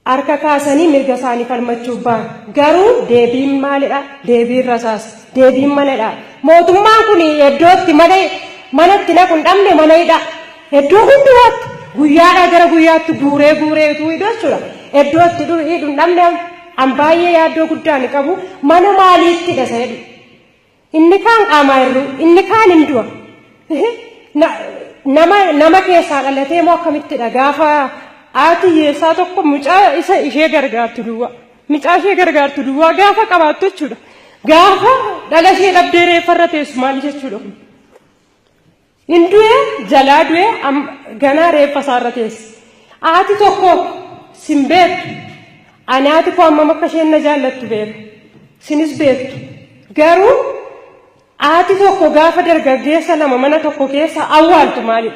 harka kaasanii mirga isaanii falmachuuf ba'an. Garuu deebiin maalidha? Deebiin rasaas, deebiin manadha. Mootummaan kun iddootti mana manatti naqu hin dhabne mana hidha. Iddoo hundumaatti guyyaadhaa gara guyyaatti guuree guureetu hidhu jechuudha. Iddoo itti hidhu hin dhabne. An baay'ee yaaddoo guddaa ni qabu. Mana maaliitti hidha isa jedhu. Inni kaan qaamaa hir'uu, inni kaan hin du'a. Nama keessaa dhalatee moo akkamittidha gaafa haati hiyyeessaa tokko mucaa isa ishee gargaartu duwwaa, mucaa ishee gargaartu duwwaa gaafa qabaattu jechuudha. Gaafa dhala ishee dhabdee reeffarra teessu maal jechuudha kun? Hin du'e, jalaa du'e, ganaa reeffa isaarra teessi. Haati tokko sin beektu. Ani haati koo hammam akka isheen na jaallattu beeku. Sinis beektu. Garuu haati tokko gaafa dargaggeessa lama mana tokko keessa awwaaltu maalidha?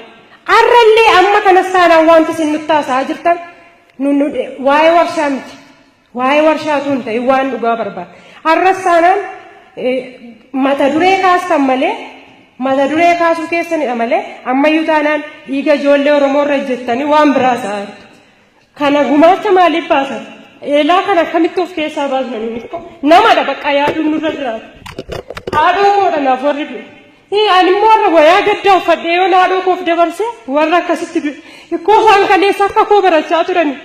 Har'allee amma kanas taanaan wanti isin nutti haasa'aa jirtan waa'ee warshaa miti. Waa'ee warshaatu hin ta'in, waan dhugaa barbaada. Har'as taanaan mata duree kaastan malee, mata duree kaasuu keessanidha malee, ammayyuu taanaan dhiiga ijoollee Oromoo irra jettanii waan biraa haasa'aa jirtu. Kana gumaacha maaliif baasan? Eelaa kana akkamitti of keessaa baasna nuyi? Namadha, bakka yaaduun nurra jiraata. Haadhoo koodha naaf warri du'e. Ani immoo warra wayaa gaddaa uffadhee yoon haadhoo koof dabarse, warra akkasitti du'e. Ikkoo isaan kaleessa akka koo barachaa turani.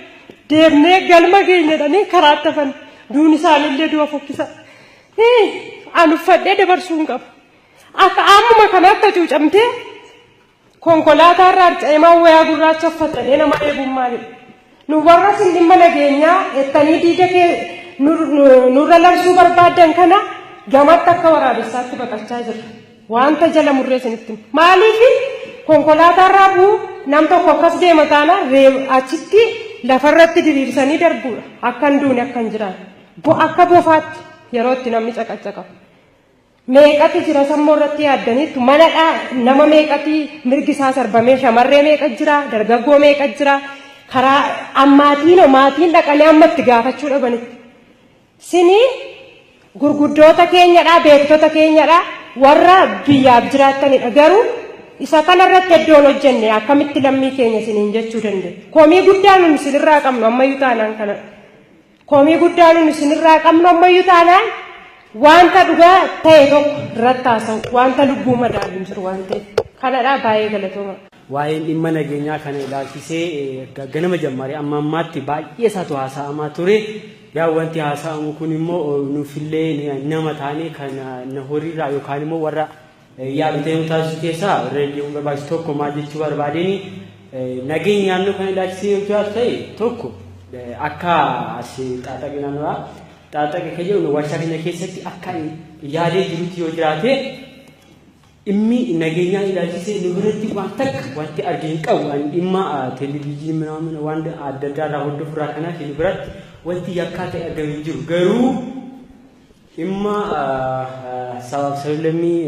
Deemnee galma keenya jedhanii karaatti hafan. Duun isaaniillee du'a fokkisa. Ani uffadhee dabarsuu hin qabu. Akka ammuma kana akka cuucamtee konkolaataa irraa harca'ee maa wayaa gurraacha uffatanii nama eeguun maalidha? Nu warra isin dhimma nageenyaa ettanii diida kee nurra labsuu barbaaddan kana gamatti akka waraabessaatti baqachaa jirra. Wanta jala murree isinitti himu. Maaliif konkolaataa irraa bu'u nam tokko akkas deema taanaan achitti lafarratti diriirsanii darbuudha. Akka hin duune, akka hin jiraanne. Akka bofaatti yeroo itti namni caqacaqamu. Meeqatu jira sammuu irratti yaaddaniittu? Manadhaa nama meeqati mirgi isaa sarbamee? Shamarree meeqa jira? Dargaggoo meeqa jira? Karaa ammaatiin maatiin dhaqanii amma itti gaafachuu dhabanitti. Sini gurguddoota keenyadha, beektota keenyadha, warra biyyaaf jiraattanidha. Garuu isa kanarratti iddoon hojjenne akkamitti lammii keenya isiniin jechuu dandeenya? Komii guddaa nun isinirraa qabnu ammayyuu taanaan kanadha. Komii guddaa nun isinirraa qabnu ammayyuu taanaan wanta dhugaa ta'e tokko irratti haasa'u, wanta lubbuu madaalu hin jiru waan ta'eef. Kanadha, baay'ee galatooma. Waa'een dhimma nageenyaa kana ilaalchisee ganama jammaree amma ammaatti baay'ee isaatu haasa'amaa ture. Yaa, wanti haasa'amu kun immoo nuufillee nama taane kan na horiirraa yookaan immoo warra yaadu ta'ee nu taasisu keessaa irra deemuun barbaachisu tokko maal jechuu barbaadeen, nageenya naannoo kana ilaalchisee yoo jiraatu ta'e tokko akka as xaaxaqee naannoodha. Xaaxaqee kan jedhu warshaa keenya keessatti akka yaadee jirutti yoo jiraate, dhimmi nageenyaa ilaalchisee nu biratti waan takka wanti arge hin qabu. Ani dhimma televezyiinii minaamin waan adda addaa irraa hordofurraa kanaaf nu biratti wanti yakkaa ta'e argame hin jiru. Garuu dhimma sabaaf sablammii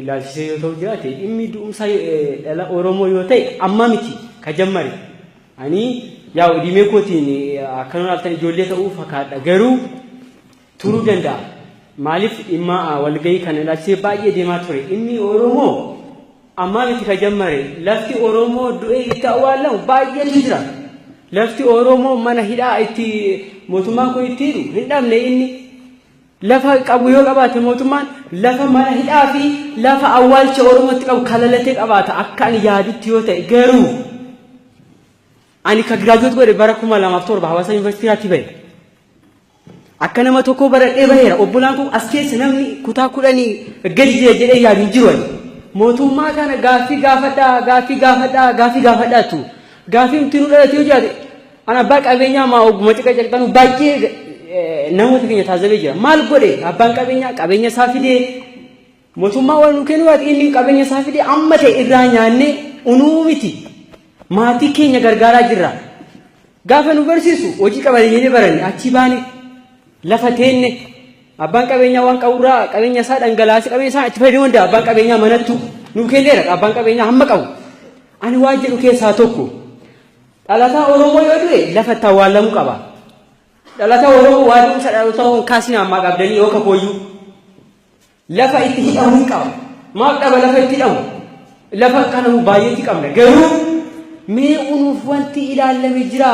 ilaalchisee yoo ta'u jiraate, dhimmi du'umsa dhala Oromoo yoo ta'e, amma miti ka jammare. Ani yaa dhimee kootiin akkana ilaaltan ijoollee ta'uu fakkaadha, garuu turuu danda'a. Maaliif dhimma walgahii kana ilaalchisee baay'ee deemaa ture. Dhimmi Oromoo ammaa miti ka jammare. Lafti Oromoo du'ee itti awwaallamu baay'eetu jira. Lafti Oromoo mana hidhaa itti mootummaan kun itti hidhu hin dhabne. Inni lafa qabu yoo qabaate, mootummaan lafa mana hidhaa fi lafa awwaalcha Oromootti qabu kalalatee qabaata akka ani yaadutti yoo ta'e. Garuu ani ka graduate godhe bara 2007 Hawaasa Yuunivarsiitii irratti bahe. Akka nama tokko baradhee baheera. Obbolaan kun as keessa namni kutaa 10 gadi jira jedhee yaadu hin jiru ani. Mootummaa kana gaaffii gaafadhaa, gaaffii gaafadhaa, gaaffii gaafadhaatu. Gaaffii nuti nu dhalate yoo jiraate, an abbaa qabeenyaa maa oguma ciqa caqxanu baay'ee namoota keenya taazabee jira. Maal godhe abbaan qabeenyaa? Qabeenya isaa fidee mootummaa waan nu kennu baate, inni qabeenya isaa fidee amma ta'e irraa nyaannee unuu miti. Maatii keenya gargaaraa jirra. Gaafa nu barsiisu hojii qabanii baranne, achi baane lafa teenne. Abbaan qabeenyaa waan qaburraa qabeenya isaa dhangalaasee qabeenya isaa itti fayyadamuu danda'a. Abbaan qabeenyaa manattu nuu kenneera. Abbaan qabeenyaa hamma qabu. Ani waan jedhu keessaa tokko dhalataa Oromoo yoo du'e lafa itti awwaalamuu qaba. Dhalataa Oromoo waa du'umsa dhaloota hin kaasina ammaa qabdanii yoo kakooyyuu. Lafa itti hidhamuu hin qaba. Maaf dhaba lafa itti hidhamu? Lafa kana baay'eetti qabna. Garuu mee unuuf wanti ilaalame jira.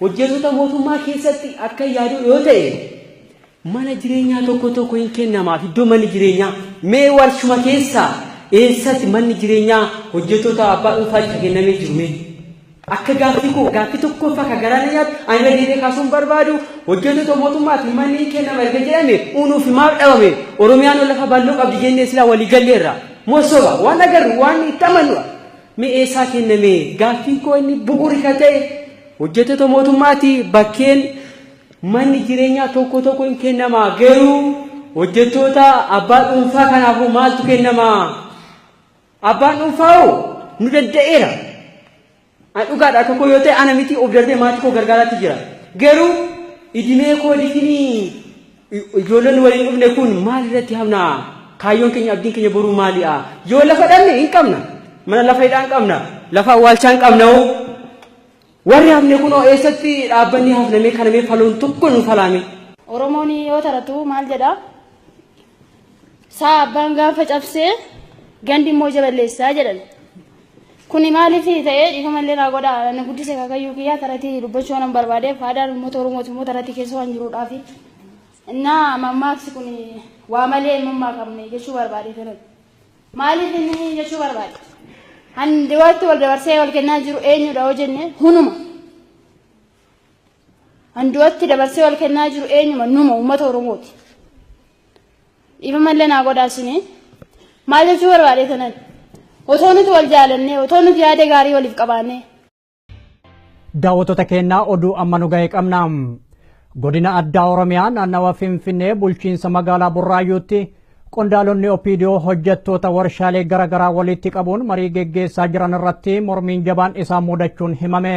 Hojjettoota mootummaa keessatti akka yaadu yoo ta'e mana jireenyaa tokko tokko hin kennamaaf iddoo manni jireenyaa mee warshuma keessaa eessatti manni jireenyaa hojjettoota abbaa dhuunfaatti kennamee jiru mee? Akka gaaffii koo gaaffii tokkoffaa kan garaa na nyaatu ani irra deebi'ee kaasuun barbaadu hojjettoota mootummaatiif manni hin kennama erga jedhame unuuf maaf dhabame? Oromiyaan lafa bal'oo qabdi jennee silaa walii galleerra. Moo soba waan agarru waan itti amannu mee eessaa kenname? Gaaffiin koo inni bu'uuri kan ta'e hojjettoota mootummaati bakkeen manni jireenyaa tokko tokko hin kennama garuu hojjettoota abbaa dhuunfaa kanaafuu maaltu kennama? Abbaan dhuunfaa hoo nu danda'eera. Ani dhugaadha akka koo yoo ta'e ana miti of darbee maatii koo gargaaraatti jira. Garuu idimee koo difinii ijoolleen waliin dhufne kun maal irratti hafna? Kaayyoon keenya abdiin keenya boruu maali'a? Yoo lafa dhabne hin qabna. Mana lafa hidhaa hin qabna. Lafa awwaalchaa hin qabna hoo. Warri hafne kun hoo eessatti dhaabbanni hafnamee kanamee faloon tokko nu falaame. Oromoon yoo taratu maal jedha? Saa abbaan gaafa cabsee gandi immoo jaballeessaa jedhan. Kuni maaliif ta'ee dhiifama illee naa godha na guddise kaakayyuu kiyyaa taratii dubbachuu nan barbaadeef aadaan uummata Oromooti immoo taratii keessa waan jiruudhaafi. Innaa mammaaksi kun waa malee hin mammaakamne jechuu barbaade turan. Maaliif inni jechuu barbaade? Handiwaatti wal dabarsee wal kennaa jiru eenyudha yoo jenne hunuma. Handuwatti dabarsee wal kennaa jiru eenyuma numa uummata Oromooti. Dhiifama illee naa godhaa isinii. Maal jechuu barbaade tanan? Otoo nuti wal jaalannee, otoo nuti yaada gaarii waliif qabaannee. Daawwattoota keenyaa oduu amma nu ga'e qabna. Godina addaa Oromiyaa naannawa Finfinnee bulchiinsa magaalaa Burraayyuutti qondaalonni OPDO hojjettoota warshaalee garaagaraa walitti qabuun marii geggeessaa jiran irratti mormiin jabaan isaan mudachuun himame.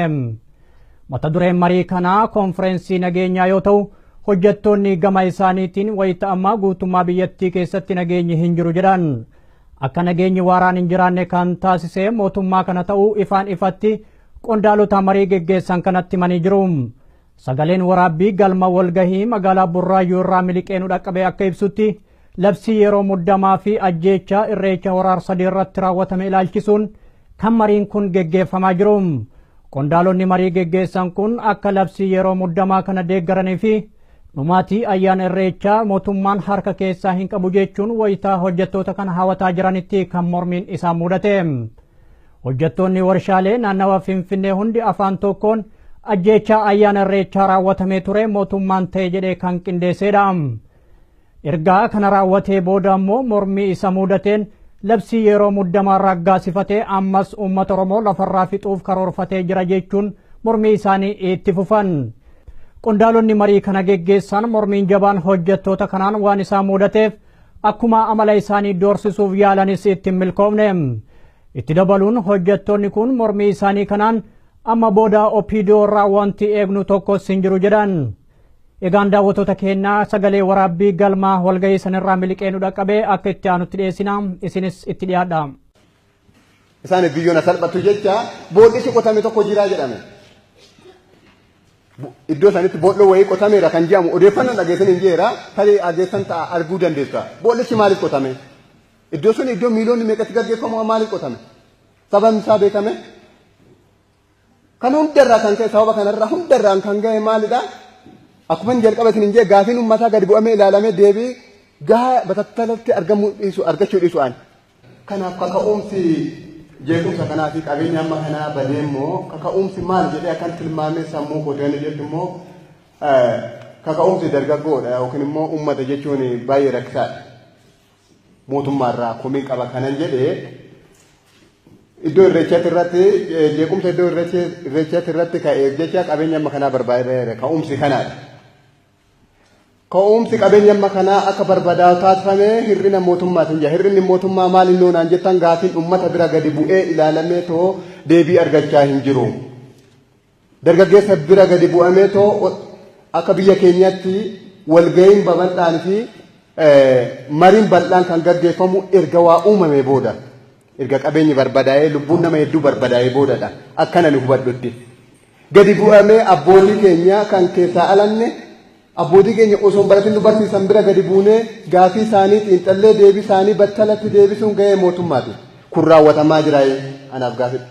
Mata dureen marii kanaa konfireensii nageenyaa yoo ta'u hojjettoonni gama isaaniitiin wayita ammaa guutummaa biyyattii keessatti nageenyi hin jiru jedhan. Akka nageenyi waaraan hin jiraanne kan taasise mootummaa kana ta'uu ifaan ifatti qondaalota marii geggeessan kanatti himanii jiru. Sagaleen waraabbii galma walgahii magaalaa Burraayyuu irraa miliqee nu dhaqqabe akka ibsutti labsii yeroo muddamaa fi ajjeechaa irreecha horaar sadii irratti raawwatame ilaalchisuun kan mariin kun geggeeffamaa jiru. Qondaalonni marii geggeessan kun akka labsii yeroo muddamaa kana deeggaranii fi dhumaatii ayyaana irreechaa mootummaan harka keessaa hin qabu jechuun wayitaa hojjettoota kana hawataa jiranitti kan mormiin isaan mudate. Hojjettoonni warshaalee naannawa Finfinnee hundi afaan tokkoon ajjeechaa ayyaana irreechaa raawwatamee ture mootummaan ta'e jedhee kan qindeessedha. Ergaa kana raawwatee booda immoo mormii isa mudateen labsii yeroo muddamaa raggaasifatee ammas uummata Oromoo lafarraa fixuuf karoorfatee jira jechuun mormii isaanii itti fufan. Qondaalonni marii kana geggeessan mormiin jabaan hojjettoota kanaan waan isaan mudateef akkuma amala isaanii doorsisuuf yaalanis itti hin milkoomne. Itti dabaluun hojjettoonni kun mormii isaanii kanaan amma booda OPDO irraa wanti eegnu tokkos hin jiru jedhan. Egaan daawwattoota keenyaa sagalee waraabbii galma walgahii sanirraa miliqee nu dhaqqabee akka itti aanutti dhiyeessina isinis itti dhiyaadha. Isaan biyyoon salphatu jecha boollichi qotame tokko jira jedhame. Iddoo sanitti boolloo wayii qotameera kan jedhamu odeeffannoo dhageessan hin jeera tarii dhageessan ta'a arguu dandeessa. Boollichi maaliif qotame? Iddoo sun iddoo miiliyoonni meeqatti gaggeeffamu maaliif qotame? Sababni isaa beekame? Kan hundarraa kan ka'e sababa kanarraa hundarraan kan ga'e maalidha? Akkuma inni jalqaba isin hin jee gaafiin uummataa gadi bu'amee ilaalamee deebii gahaa batattalatti argamuu dhiisu argachuu dhiisu ani. Kanaaf kaka'umsi jeequmsa kanaa fi qabeenya amma kanaa badee immoo kaka'umsi maal jedhee akkan tilmaamee sammuu koo jettu immoo kaka'umsi dargaggoodha yookiin immoo uummata jechuun baay'ee rakkisaadha. Mootummaarraa komii qaba kanan jedhee iddoo irreechaatti irratti jeequmsa iddoo irreechaatti irratti ka'eef jecha qabeenya amma kanaa barbaadeera ka'umsi kanaadha. Ka'umsi qabeenya amma kanaa akka barbadaa'u taasifame hir'ina mootummaatiin jira. Hir'inni mootummaa maal inni naan jettan gaafiin uummata bira gadi bu'ee ilaalamee too deebii argachaa hin jiru. Dargaggeessa bira gadi bu'amee too akka biyya keenyaatti Walga'iin babal'aan fi mariin bal'aan kan gaggeeffamu erga waa uumame booda, erga qabeenyi barbadaa'ee, lubbuun nama hedduu barbadaa'ee boodadha akkana nu hubadhutti. Gadi bu'amee abbootii keenya kan keessaa alanne, abbootii keenya osoo hin baratin nu barsiisan bira gadi buunee gaafii isaanii xiinxallee deebii isaanii battalatti deebisuun gahee mootummaati. Kun raawwatamaa jiraayee anaaf gaafidha.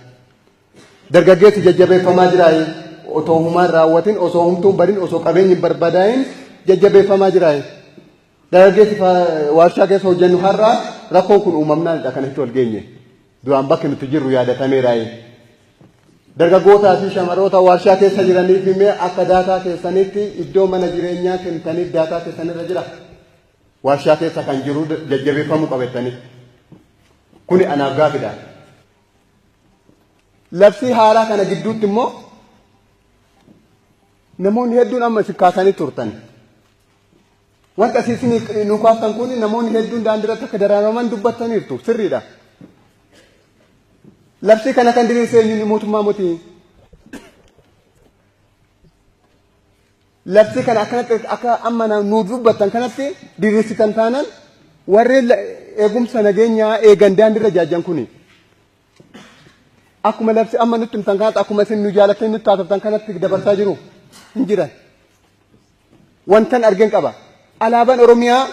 Dargaggeessi jajjabeeffamaa jiraayee otoo humaan raawwatin, osoo humtuun badin, osoo qabeenyi hin barbadaa'in jajjabeeffamaa jiraayee? Dargaggeessi warshaa keessa hojjennu har'a rakkoon kun uumamnaanidha kan itti wal geenye. Duraan bakki nuti jirru yaadatameeraayee? Dargaggootaa fi shamaroota warshaa keessa jiraniif himee akka daataa keessanitti iddoo mana jireenyaa kennitaniif daataa keessanirra jira. Warshaa keessa kan jiru jajjabeeffamuu qabettanii. Kuni anaaf gaafidha. Labsii haaraa kana gidduutti immoo namoonni hedduun amma isin kaasanii turtan. Wanta isin nu kaastan kun namoonni hedduun daandii irratti akka dararaman dubbattaniirtu, sirriidha. Labsii kana kan diriirse eenyuun? Mootummaa miti. Labsii kana akkanatti akka amma nu dubbattan kanatti diriirsitan taanaan, warreen eegumsa nageenyaa eegan daandii irra jaajjan kuni akkuma labsii amma nutti himtan kanatti, akkuma isin nu jaalattanii nutti haasoftan kanatti dabarsaa jiru hin jiran. Wantan argeen qaba. Alaabaan Oromiyaa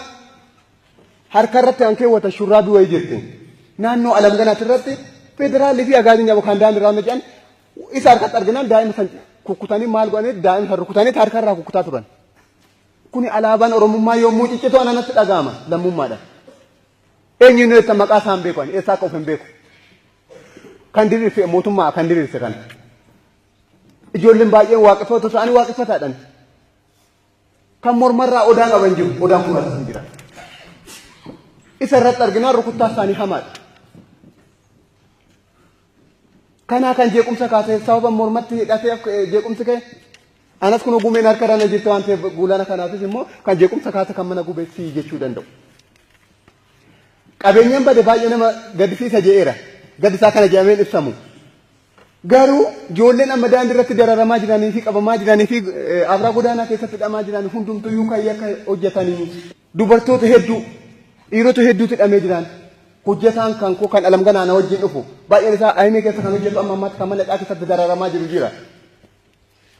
harka irratti kan keewwatan shurraabii wayii jirti. Naannoo Alamganaati irratti federaalii fi agaaziin jedhamu kan daandii irraa jedhan isa harkatti arginaan daa'ima san kukkutanii, maal godhanii, daa'ima san rukutanii harka irraa kukkutaa turan. Kuni alaabaan Oromummaa yommuu ciccitu ananatti dhaga'ama lammummaadha. Eenyuun eessa maqaa isaan beeku, ani eessaa akka of hin beeku. Kan diriirse mootummaa kan diriirse kana. Ijoolleen baay'een waaqeffatoo ta'anii waaqeffataadhaan. Kan mormarraa odaa qaban jiru, odaan kun as hin jira. Isa irratti arginaan rukuttaa isaanii hamaadha. Kanaa kan jeequmsa kaasee sababa mormatti hidhatee jeequmsi ka'e. Anas kun gumeen harka irra na jirti waan ta'eef, guulana kanaafis immoo kan jeequmsa kaase kan mana gubeessi jechuu danda'u. Qabeenyaan bade baay'ee nama gaddisiisa je'eera. Gaddisaa kana jedhameen ibsamu. Garuu ijoolleen amma daandii irratti dararamaa jiranii fi qabamaa jiranii fi abraa godaanaa keessatti hidhamaa jiran hundumtuyyuu kan yakka hojjetanii, dubartoota hedduu, dhiirota hedduutu hidhamee jiran. Hojjetaan kan koo kan Alamganaa na wajjin dhufu baay'een isaa ayimee keessa kan hojjetu amma ammaatti kan mana hidhaa keessatti dararamaa jiru jira.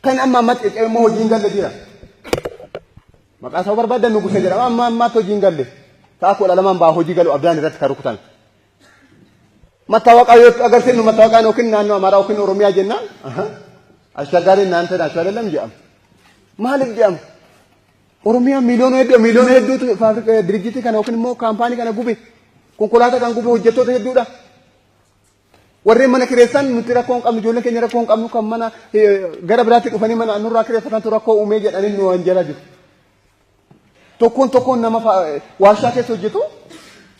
Kan amma ammaatti caccabee immoo hojii hin galle jira. Maqaa isaa barbaadan Nugusee jedhama, amma ammaatti hojii hin galle. Sa'a 12n baa hojii galu abdaan irratti kan rukutan. Mattaawaqaa yoo agarsiifnu mattaawaqaan yookiin naannoo Amaaraa yookiin Oromiyaa jennaan አሸጋሪ እናንተ ናችሁ አይደለም jedhama. Maaliif jedhama? Oromiyaan miiliyoona hedduu, miiliyoona hedduutu dirjiti kana yookiin immoo kaampaanii kana gube, konkolaataa kan gube hojjettoota hedduudha. Warreen mana kireessan nuti rakkoo hin qabnu, ijoolleen keenya rakkoo hin qabnu, kan mana gara biraatti dhufanii mana nurraa kireeffatantu rakkoo uumee jedhanii nu waan jala jiru. Tokkoon tokkoon nama warshaa keessa hojjetu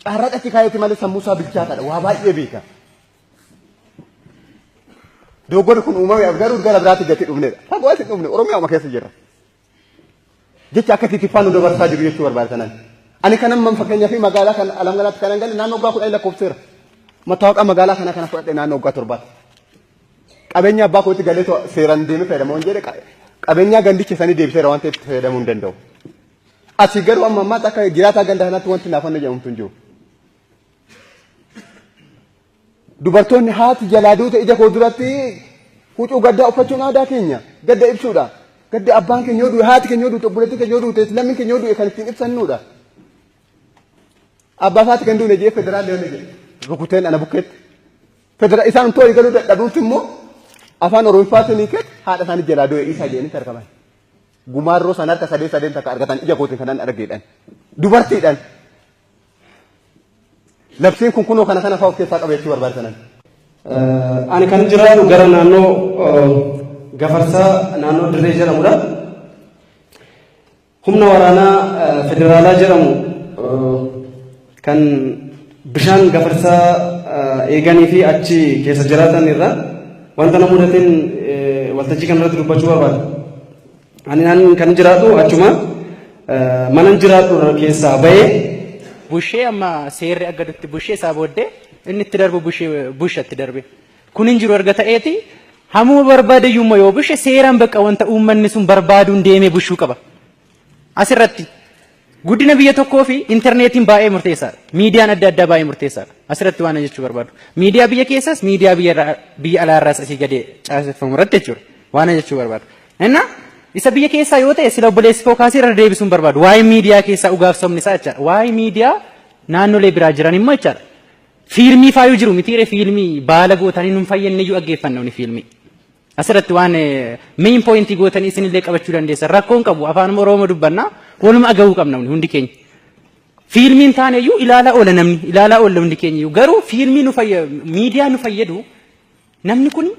carraa achi kaayeeti malee sammuu isaa bilchaataadha, waa baay'ee beeka. Dogoggorri kun uumame garuu gara biraatti gati dhufnedha. Fagoo asi dhufne, Oromiyaa keessa jira. Jecha akka tiitiffaa nu dabarsaa jiru jechuu barbaada. Ani kanan man fakkeenyaa fi magaalaa kan Alamgalaatti kanan galle naannoo waggaa 10 lakkoofseera. Mattaawaqaa magaalaa kana kana fudhadhe naannoo waggaa 7tti. Qabeenya abbaa kootti galee seeraan deemee fayyadamu waan jedhe, qabeenyaa gandicha sanii deebiseera waan ta'eef fayyadamuu hin danda'u. Asii garuu amma ammaatti akka jiraataa ganda kanaatti wanti naafanne jedhamtu hin jiru. Dubartoonni haati jalaa duute ija koo duratti huccuu gaddaa uffachuun aadaa keenya gadda ibsuudha. Gadda abbaan keenya yoo du'e, haati keenya yoo duute, obboleettiin keenya yoo duute, lammiin keenya yoo du'e kan ittiin ibsannuudha. Abbaa faati kan duune jee federaalli yoo jedhe rukuteen ana bukkeetti. Federaal isaan too galuu dadhabuutti immoo afaan Oromoffaatiin hiikeet haadha isaanii jalaa du'e isaa jedhanii argaman. Gumaarroo sana harka sadee sadeen takka argatan ija kootiin kanan argeedhaan. Dubartiidhaan. Labsiin kun kunoo kana kana fa'aa of keessaa qaba jechuu barbaadan. Ani kan jiraatu gara naannoo Gafarsaa, naannoo Dirree jedhamudha. Humna waraanaa federaalaa jedhamu kan bishaan Gafarsaa eeganii fi achi keessa jiraatan irraa wanta na mudateen waltajjii kanarratti dubbachuu barbaada. Ani kan jiraatu achuma manan jiraadhu keessaa bahee Bushee amma seerri aggadutti bushee isaa booddee inni itti darbu bushee busha itti darbe. Kun hin jiru erga ta'eeti, hamuma barbaade iyyuu yoo bushe seeraan bakka wanta uummanni sun barbaaduun deemee bushuu qaba. Asirratti guddina biyya tokkoo fi intarneetiin baay'ee murteessaadha. Miidiyaan adda addaa baay'ee murteessaadha. Asirratti waan jechuu barbaadu. Miidiyaa biyya keessaas, miidiyaa biyya alaarraas asii gadi caaseffamu irratti jechuudha. Waan jechuu barbaadu. Inna isa biyya keessaa yoo ta'e, sila obboleessi koo kaasee irra deebisuun barbaadu. Waa'ee miidiyaa keessaa dhugaaf sobni isaa jechaadha. Waa'ee miidiyaa naannolee biraa jiran immoo jechaadha. Fiilmii faayuu jiru mitiire, fiilmii baala gootanii nun fayyadne iyyuu dhaggeeffanna ni fiilmii. Asirratti waan main pointii gootanii isinillee qabachuu dandeessan, rakkoon qabu, afaan Oromoo dubbannaa, waluma agahuu qabna hundi keenya. Fiilmiin taane iyyuu ilaalaa oola namni, ilaalaa oola hundi keenya iyyuu. Garuu fiilmii nu fayyadu, miidiyaa nu fayyadu, namni kun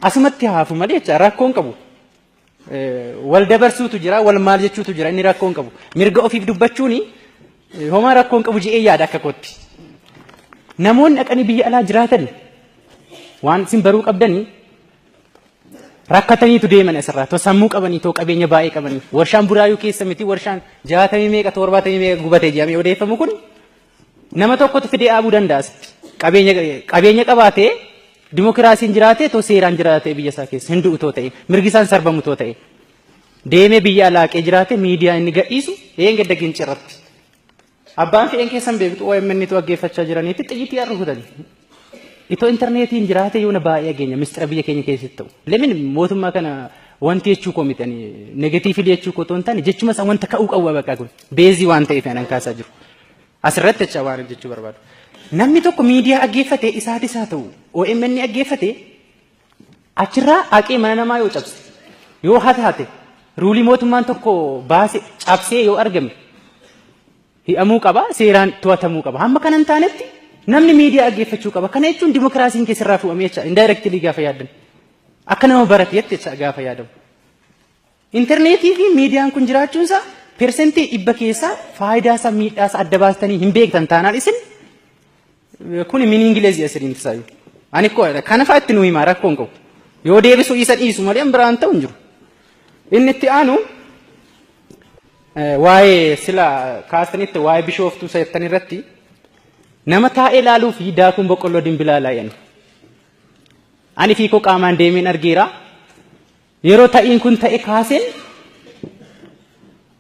asumatti haafu malee jecha rakkoon qabu. Wal dabarsuutu jira, wal maal jechuutu jira, inni rakkoon qabu. Mirga ofiif dubbachuuni homaa rakkoon qabu je'ee yaada akka kootti. Namoonni dhaqanii biyya alaa jiraatan waan isin baruu qabdanii, rakkataniitu deeman asirraa, too sammuu qabanii, too qabeenya baay'ee qabanii. Warshaan Buraayyuu keessa miti, warshaan 60 meeqa, 70 meeqa gubatee jedhamee odeeffamu kun nama tokkotu fidee dhaabuu danda'a asitti. Qabeenya qabaatee, dimokiraasiin jiraatee, too seeraan jiraatee, biyya isaa keessa hin du'u too ta'e, mirgi isaan sarbamu too ta'e, deemee biyya alaaqee jiraate, miidiyaa inni gadhiisu een gadda gincirratti. Abbaan fedhan keessan beektu, OMN tu dhaggeeffachaa jiraniitti xiyyitii rukutanii. Itoo intarneetiin jiraate yoona baay'ee dhageenya mistira biyya keenya keessatti ta'u. Lemin mootummaa kana wanti jechuu koo miti, ani negatively jechuu koo otoo hin taane, jechuma isaa wanta ka'uu qabu bakka kun beezii waan ta'eef anan kaasaa jiru. Asirratti jecha waan jechuu barbaadu. Namni tokko miidiyaa dhaggeeffate, isaatis haa ta'u OMN dhaggeeffate, achirraa haqee mana namaa yoo cabse, yoo hate, rule mootummaan tokko baase cabsee yoo argame, hidhamuu qaba, seeraan to'atamuu qaba. Hamma kana hin taanetti namni miidiyaa dhaggeeffachuu qaba. Kana jechuun dimokiraasiin keessarraa fuudhamee jecha indirectly gaafa yaaddan. Akka nama barateetti jecha gaafa yaadamu. Intarneetii fi miidiyaan kun jiraachuunsaa 100% keessaa faayidaa isaa, miidhaa isaa adda baastanii hin beektan taanaan, isin kun meaningless asiriin tisaayu. Ani koo kana fa'aa itti nu himaa, rakkoo hin qabu. Yoo deebisuu isa dhiisu malee biraan ta'u hin jiru. Inni itti aanu waa'ee sila kaastanitti, waa'ee Bishooftuu settan irratti, nama taa'ee ilaaluu fi daakuun boqqolloo dimbilaa laayyan. Ani fi koo qaamaan deemeen argeera. Yeroo ta'iin kun ta'e kaaseen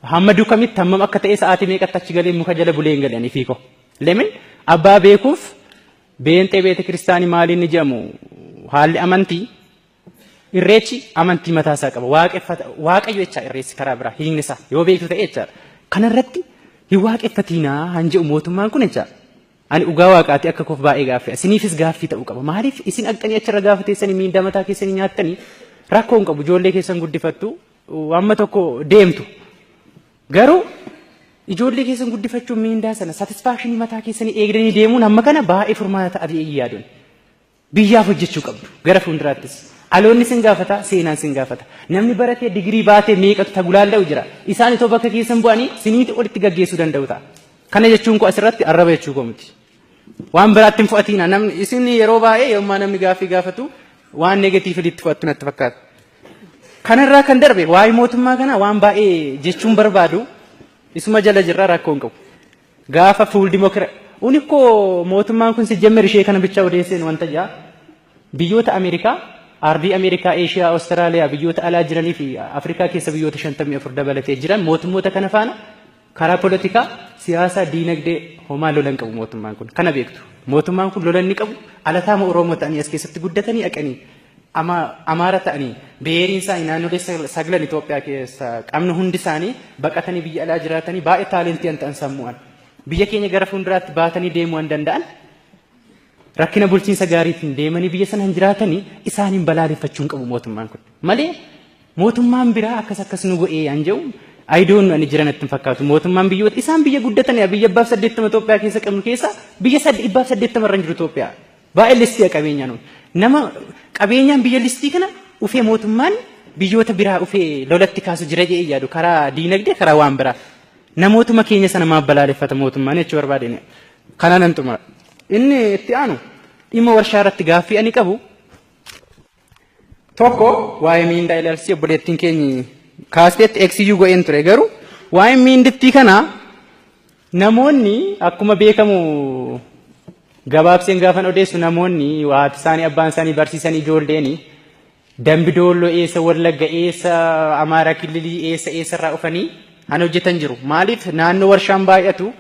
hamma dukamitti, hammam akka ta'e, sa'aatii meeqatti achi galee muka jala bulee hin galee ani fi koo. Lemin abbaa beekuuf beenxee beete kiristaanii maaliin ni jedhamu, haalli amantii irreechi amantii mataa isaa qaba. Waaqeffata Waaqayyo jecha irreessi karaa biraa hiikni isaa yoo beektu ta'e jechaadha. Kanarratti hin waaqeffatiinaa han jedhu mootummaan kun jechaadha. Ani dhugaa waaqaati akka koof baay'ee gaaffii. Isiniifis gaaffii ta'uu qaba. Maaliif isin dhaqxanii achirra gaafa teessanii miindaa mataa keessanii nyaattanii, rakkoo hin qabu, ijoollee keessan guddifattu, amma tokko deemtu. Garuu ijoollee keessan guddifachuun miindaa sana satisfaction mataa keessanii eegdanii deemuun hamma kana baay'ee furmaata ta'a jedhee yaaduun. Biyyaaf hojjechuu qabdu gara fuulduraattis. Aloonni sin gaafata, seenaan sin gaafata. Namni baratee digirii baatee meeqatu tagulaalla'u jira. Isaan itoo bakka keessan bu'anii siniiti olitti gaggeessuu danda'u ta'a. Kana jechuun koo asirratti arraba jechuu koo miti. Waan biraatti hin fudhatiina. Namni isin yeroo baay'ee yommaa namni gaaffii gaafatu waan negatively itti fudhattu natti fakkaata. Kanarraa kan darbe waa'ee mootummaa kanaa waan baay'ee jechuun barbaadu, isuma jala jirra, rakkoo hin qabu. Gaafa fuul dimokira uni koo mootummaan kun sijjammer ishee kana bicha odeesseen wanta jaa biyyoota Ameerikaa, ardii Ameerikaa, Eeshiyaa, Awustiraaliyaa, biyyoota alaa jiranii fi Afrikaa keessa biyyoota 54 dabalatee jiran, mootummoota kana faana karaa poolitikaa, siyaasaa, diinagdee homaa lola hin qabu mootummaan kun. Kana beektu. Mootummaan kun lola inni qabu alataama Oromoo ta'anii as keessatti guddatanii dhaqanii Amaara ta'anii, beeriin isaanii naannolee saglan Itoophiyaa keessa qabnu hundi isaanii baqatanii biyya alaa jiraatanii, baay'ee talentii an ta'an, sammu'an. Biyya keenya gara fuulduraatti baatanii deemuu an danda'an, rakkina bulchiinsa gaariitiin deemanii biyya sana hin jiraatanii, isaaniin balaaleffachuu hin qabu mootummaan kun. Malee mootummaan biraa akkas akkas nu godhee an jedhu ayidoon ani jiran itti hin fakkaatu. Mootummaan biyyoota isaan biyya guddatanii, biyya 180 Itoophiyaa keessa qabnu keessa biyya 180 irra hin jiru Itoophiyaa. Baay'ee listii qabeenyaa nuun. Nama qabeenyaan biyya listii kana ufee mootummaan biyyoota biraa ufee lolatti kaasu jira jedhee yaadu karaa diinagdee, karaa waan biraa. Namootuma keenya sana maaf balaaleffata mootummaan jechuu barbaadeen. Kanaan nan xumura. Inni itti aanu dhimma warshaa irratti gaaffii ani qabu tokko waa'ee miindaa ilaalchisee obboleettiin keenya kaasteetti eeksiyyuu go'een ture. Garuu waa'ee miindittii kanaa namoonni akkuma beekamu, gabaabseen gaafan odeessu, namoonni haati isaanii, abbaan isaanii barsiisan, ijoolleen Dambi Doolloo eessa, Wallagga eessa, Amaaraa Kililii eessa eessarraa dhufanii Han hojjetan jiru. Maaliif naannoo warshaan baay'atu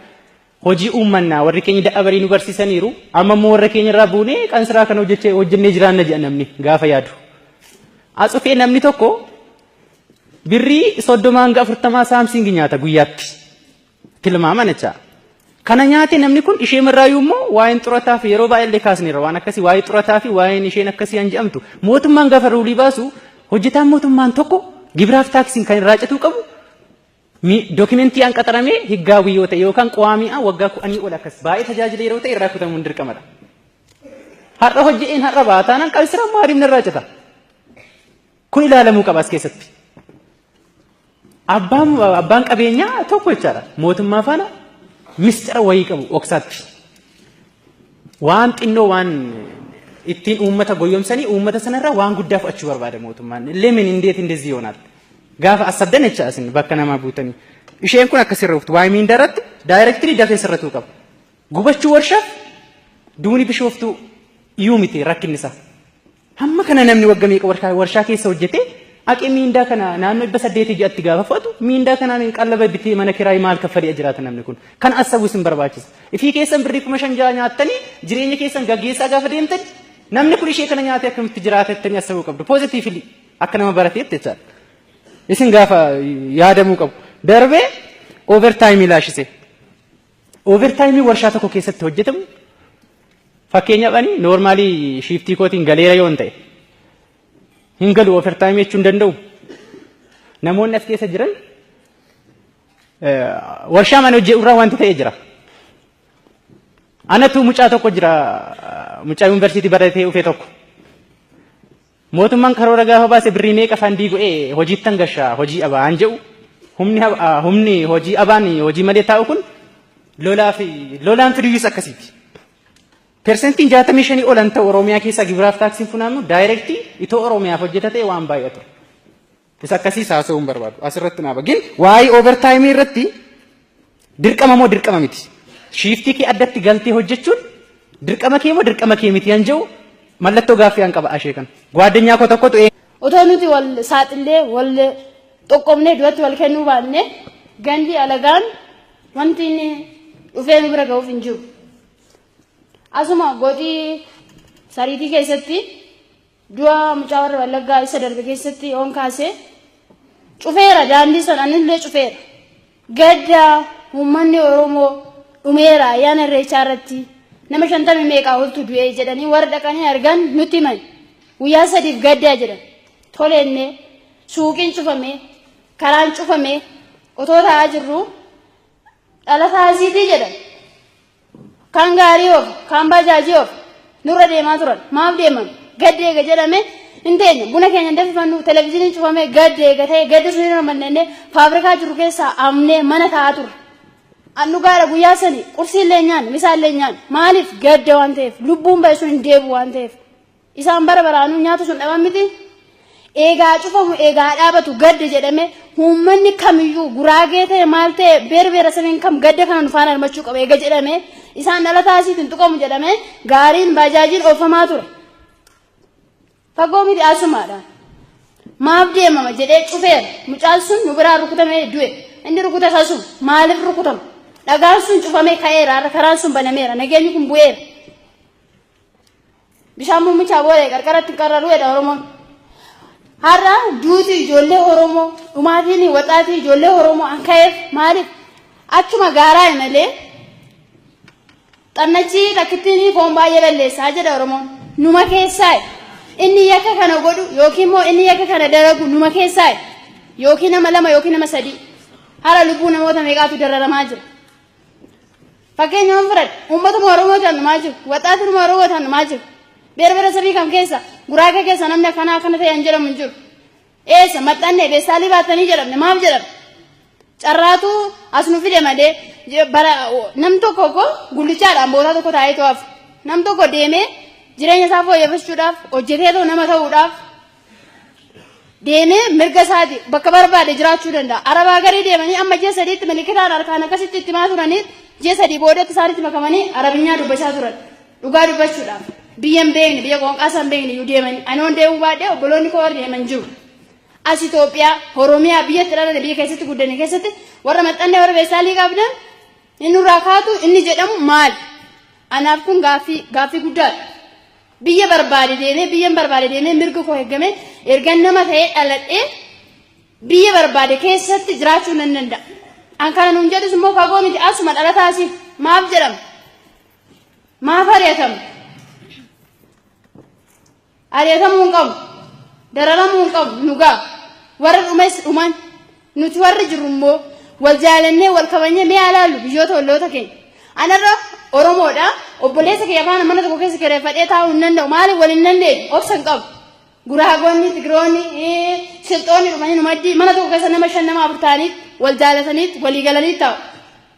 hojii uummannaa warri keenya dadhabanii nu barsiisaniiru. Amma immoo warra keenya irraa buunee qansiraa kana hojjennee jiraanna jedha namni gaafa yaadu. As dhufee namni tokko birrii 30 hanga 40 saamsiingi nyaata guyyaatti. Tilmaaman jecha. Kana nyaate namni kun ishee marraayyuu immoo waa'een xurataa fi yeroo baay'ee illee kaasneerra waan akkasii waa'ee xurataa fi waa'een isheen akkasii han jedhamtu. Mootummaan gaafa ruulii baasu hojjetaan mootummaan tokko gibiraaf taaksiin kan irraa cituu qabu dookimentii an qaxaramee higgaawii yoo ta'e yookaan qo'aami'aa waggaa 10 ol akkas baay'ee tajaajila yeroo ta'e irraa kutamuun dirqamadha. Har'a hojje'een har'a baataanaan qabsiraan maariif narraa cita. Kun ilaalamuu qaba as keessatti. Abbaan qabeenyaa tokko jechaadha. Mootummaa faana mistira wayii qabu oksaatti. Waan xinnoo waan ittiin uummata goyyomsanii uummata sanarraa waan guddaa fudhachuu barbaada mootummaan. Lemin indeet indezii yoonaal. Gaafa asabdan jecha asin bakka namaa buutanii. Isheen kun akka sirra uftu waa'ee miindaa irratti daayirektirii dafee sirratuu qaba. Gubachuu warshaaf duuni bishooftuu iyyuu miti rakkinni isaa. Hamma kana namni waggaa meeqa warshaa keessa hojjetee aqee miindaa kana naannoo 800 ji'atti gaafa fudhatu miindaa kanaan qallaba bitee mana kiraayii maal kaffalee jiraata namni kun. Kan asabu isin barbaachisa. Ifii keessan birrii 5,000 nyaattanii jireenya keessan gaggeessaa gaafa deemtan namni kun ishee kana nyaatee akkamitti jiraata jettanii asabuu qabdu. Poozitiivli akka nama barateetti jechaadha. Isin gaafa yaadamuu qabu. Darbee overtime ilaashise. Overtime warshaa tokko keessatti hojjetamu fakkeenyaaf ani noormaalii shiiftii kootiin galeera yoo hin ta'e hin galu overtime jechuu hin danda'u. Namoonni as keessa jiran warshaa mana hojii irraa wanti ta'e jira. Anatu mucaa tokko jira mucaa yuunivarsiitii baratee dhufe tokko. Mootummaan karoora gaafa baase birrii meeqa fandii godhee hojiittan gashaa hojii abaan jedhu humni hojii abaan hojii malee taa'u kun lolaa fi lolaan fiduyyus akkasiiti. Persentiin 65 ol an ta'u Oromiyaa keessaa gibiraaf taaksiin funaannu daayirektii itoo Oromiyaaf hojjeta ta'e waan baay'atu. Isa akkasiis haasa'uu hin barbaadu. Asirratti naaba. Gin waa'ee overtime irratti dirqama moo dirqama miti? Shiiftii kee addatti galtee hojjechuun dirqama kee moo dirqama kee miti han jedhu mallattoo gaaffii han qaba ashee kan. Gwaaddanyaa koo tokkotu Otoo nuti wal saaxillee wal xoqqomnee duratti wal kennuu baanne gandi alagaan wanti inni dhufee nu bira ga'uuf hin jiru. Asuma goxii sariitii keessatti du'a mucaa warra Wallaggaa isa darbe keessatti oon kaasee cufeera daandii sana anillee cufeera. Gadda uummanni Oromoo dhumeera ayyaana irreechaa irratti nama 50 meeqaa oltu du'ee jedhanii warra dhaqanii argan nutti himan. Guyyaa 3 gaddaa jedhan. Toleenne suuqiin cufame karaan cufame otoo taa'aa jirru dhalataa asiitii jedhan. Kan gaarii oofu, kan bajaajii oofu nurra deemaa turan. Maaf deeman? Gadda eega jedhame hin teenye. Buna keenya hin danfifannu, televizyiiniin cufame gadda eega ta'e gadda sun irra manneenee faabrikaa jiru keessaa amnee mana taa'aa turre. An dhugaadha guyyaa sani qursii illee nyaanne, misaa illee nyaanne. Maaliif gadda waan ta'eef, lubbuun ba'e sun hin deebi'u waan ta'eef. Isaan bara baraanuu nyaata sun dhaban miti. Eegaa cufamu eegaa dhaabatu gadda jedhame uummanni kamiyyuu guraagee ta'e maal ta'e beer beera saniin kam gadda kana nu faana hirmachuu qaba eega jedhame isaan dhalataa asiitiin tuqamu jedhame gaariin baajaajiin oofamaa ture. Fagoo miti asumaadha. Maaf deemama jedhee cufeera. Mucaan sun nu biraa rukutamee du'e. Inni rukute isaa sun maaliif rukutama? Dhagaan sun cufamee ka'eera karaan sun banameera nageenyi kun bu'eera. Bishaan muummicha booda qarqaratti qarraruu jedha Oromoon. Har'a duuti ijoollee Oromoo dhumaatiin waxaatii ijoollee Oromoo an ka'eef maaliif achuma gaaraa malee xannachi takkittiin foon baay'ee balleessaa jedha Oromoon. Numa keessaa inni yakka kana godhu yookiin immoo inni yakka kana dalagu numa keessaa yookiin nama 2 yookiin nama 3 har'a lubbuu namoota meeqaatu dararamaa jira. Fakkeenya waan fudhadhe uummatuma Oromoo ta'an dhumaa jiru waxaatuma Oromoo ta'an dhumaa jiru. Berbera sabii kam keessa guraagee keessa namni akkanaa akkana ta'e hin jedhamu hin jiru. Eessa maxxannee beessaalii baatanii jedhamne maaf jedhamne? Carraatu as nu fide malee bara nam tokko ko gullichaadhaan bootaa tokko taa'ee to'aaf nam tokko deemee jireenya isaa fooyyeffachuudhaaf hojjetee too nama ta'uudhaaf deemee mirga isaati bakka barbaade jiraachuu danda'a. Arabaa garii deemanii amma ji'a 3tti milikitaan harkaan akkasitti itti himaa turanii ji'a 3 boodatti isaanitti makamanii arabinyaa dubbachaa turan. Dhugaa dubbachuudhaaf biyya hin beekne biyya qoonqaa isaa hin beekne iyyuu deemanii ani hoon deemuu baadhee obboloonni koo warri deeman jiru. As Itoophiyaa, Oromiyaa biyyatti dhalate, biyya keessatti guddanne keessatti warra maxxannee warra beessaalii qabdan inni nurraa kaatu inni jedhamu maali? Anaaf kun gaaffii guddaadha. Biyya barbaade deemee, biyya barbaade deemee mirga koo eeggame, erga nama ta'ee dhaladhee biyya barbaade keessatti jiraachuu nan danda'a. An kana nuun jedhus immoo fagoo miti, asuma dhalataasiif maaf jedhama? Maaf ari'atama? Ari'atamuu hin qabu. Dararamuu hin qabu. Nu ga'a. Warra dhumes dhuman. Nuti warri jirru immoo wal jaalannee wal kabajnee mee alaallu biyyoota olloota keenya. Anarra Oromoodha. Obboleessa kiyya faana mana tokko keessa kireeffadhee taa'uu hin danda'u. Maaliif wal hin dandeenyu? Obsa hin qabu. Guraagonni, Tigiroonni, Silxoonni dhufanii nu maddii mana tokko keessa nama 5, nama 4 ta'anii wal jaalatanii walii galanii taa'u.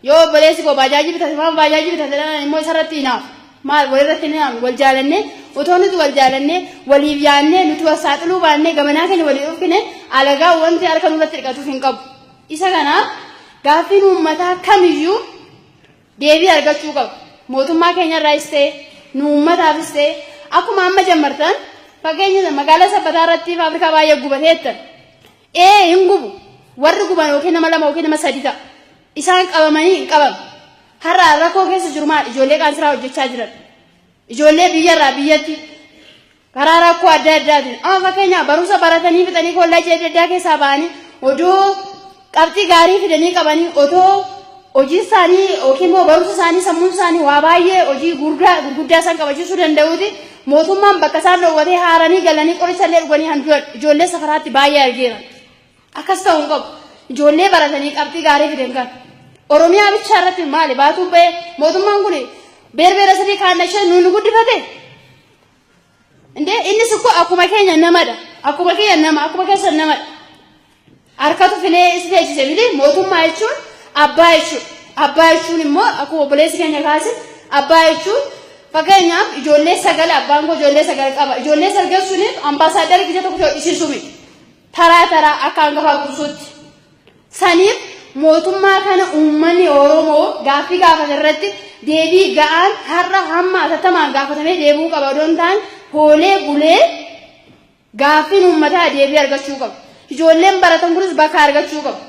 Yoo obboleessi koo baajaajii bitate, maaf baajaajii bitate dhaan immoo isarratti hinaafu. Maal walirratti hin hinaafnu? Wal jaalannee, otoo nuti wal jaalannee waliif yaadnee nuti wal saaxiluu baannee gamanaa keenya walii dhufkine, alagaa wanti harka nurratti dhiqatuuf hin qabu. Isa kanaaf gaaffiin uummataa kamiyyuu deebii argachuu qabu. Mootummaa keenyarraayis ta'e, nu uummataafis ta'e, akkuma amma jammartan, fakkeenya magaalaa Sabbataa irratti faabrikaa baay'ee gubateettan. Ee, hin gubu. Warri guban yookiin nama 2 yookiin nama 3 ta'a. Isaan qabamanii hin qabamu. Har'a rakkoo keessa jiru maal? Ijoollee qaansiraa hojjechaa jiran. Ijoollee biyyarraa biyyatti karaa rakkoo adda addaatiin. Amma fakkeenyaaf barumsa baratanii fixanii kollajii adda addaa keessaa ba'anii odoo qabxii gaarii fidanii qabanii, otoo hojii isaanii yookiin immoo barumsa isaanii, sammuun isaanii waa baay'ee hojii gurguddaa isaan qabachiisuu danda'uuti, mootummaan bakka isaan dhoowwatee haaranii galanii qoricha illee dhuganii handu'an ijoollee safaraatti baay'ee argeera. Akkas ta'uu hin qabu. Ijoollee baratanii qabxii gaarii fidan kan. Oromiyaa bichaa irratti maali baatuun ba'ee mootummaan kun beerbeera 3 kaan ishee nuun guddifate? Indee innis ukkoo akkuma keenya namadha. Akkuma keenya nama, akkuma keessan namadha. Harkatu filee isa teessise miti. Mootummaa jechuun abbaa jechuudha. Abbaa jechuun immoo akkuma obboleessi keenya kaase, abbaa jechuun fakkeenyaaf ijoollee 9, abbaan koo ijoollee 9 qaba. Ijoollee 9 suniif ambaasaaddara gija tokko hodhisiisuu miti. Taraa taraa akka hangafaa qubsuutti. Saniif mootummaa kana uummanni Oromoo gaaffii gaafate irratti deebii ga'aan har'a hamma atattamaan gaafatamee deebi'uu qaba odoo hin taane, hoolee bulee gaaffiin uummataa deebii argachuu qaba. Ijoolleen baratan kunis bakka argachuu qabu.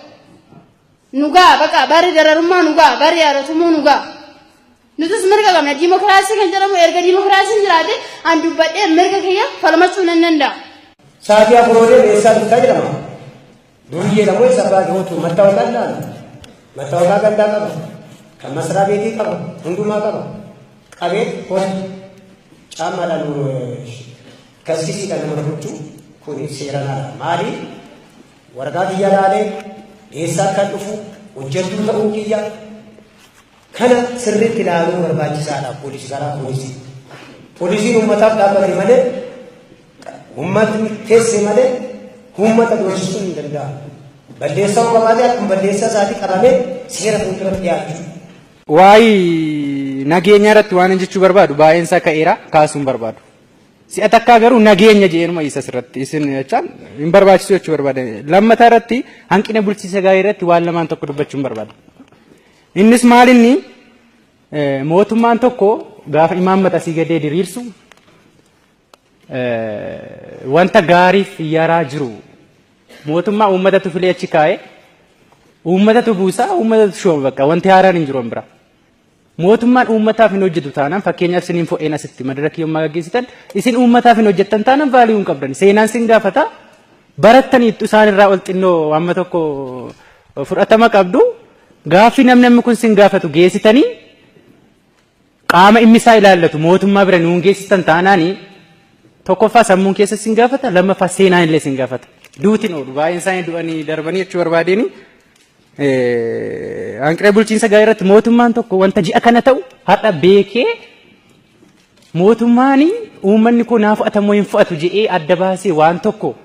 Nu ga'a, bakka barri dararummaa nu ga'a, barri yaadatumuu nu ga'a. Nutis mirga qabna. Diimokiraasii kan jedhamu, erga diimokiraasiin jiraate an dubbadhee mirga kiyya falmachuu nan danda'a. Sa'aatii 4 olee eessaa dhuftaa jedhama. Duriyyeedha moo eessa abbaa hootu mattaawaqaa ilaala. Mattaawaqaa gandaa qaba. Kan masaraa beetii qaba. Hundumaa qaba. Qabee hootu. Caammaadhaan kaskisiidhaan nama rukuchuu kun seeraan ala. Maali? Waraqaa kiyya laalee eessaa akka dhufu, hojjettuu ta'uu kiyya kana sirriitti ilaaluun barbaachisaadha, poolisii karaa poolisii. Poolisiin uummataaf dhaabbate malee, uummatni teesse malee, uummata doorsisuun hin danda'amu. Balleessaa yoo qabaate akkuma balleessaa isaatii qabamee seera fuulduratti dhiyaachuu. Waa'ee nageenya irratti waan jechuu barbaadu baay'een isaa ka'eera, kaasuun barbaadu. Si'a takkaa garuu nageenya jedheenuma isa sirratti isin jechaan hin barbaachisu jechuu barbaada. Lammataa irratti hanqina bulchiinsa gaarii irratti waan lamaan tokko dubbachuun barbaada. Innis maal, inni mootummaan tokko gaafa imaammata asii gadee diriirsu wanta gaariif yaraa jiru, mootummaa uummatatu filee achi kaa'e, uummatatu buusaa, uummatatu shooma, bakka wanti haaraan hin jiru bira. Mootummaan uummataaf hin hojjetu taanaan, fakkeenyaaf isiniin fo'een asitti madarakii yommaa gaggeessitan, isin uummataaf hin hojjettan taanaan value hin qabdan. Seenaan sin gaafata. Barattaniittu, isaan irraa ol xinnoo amma tokko fudhatama qabdu. Gaaffii namni kun sin gaafatu geessitanii qaama inni isaa ilaallatu mootummaa bira nuun geessistan taanaani, tokkoffaa sammuun keessa sin gaafata, lammaffaa seenaan illee sin gaafata. Duutiin oolu baay'een isaanii du'anii darbanii jechuu barbaadeenii. Hanqina bulchiinsa gaarii irratti mootummaan tokko wanta ji'a kana ta'u har'a beekee, mootummaan uummanni koo naa fudhatamoo hin fudhatu jedhee adda baasee waan tokko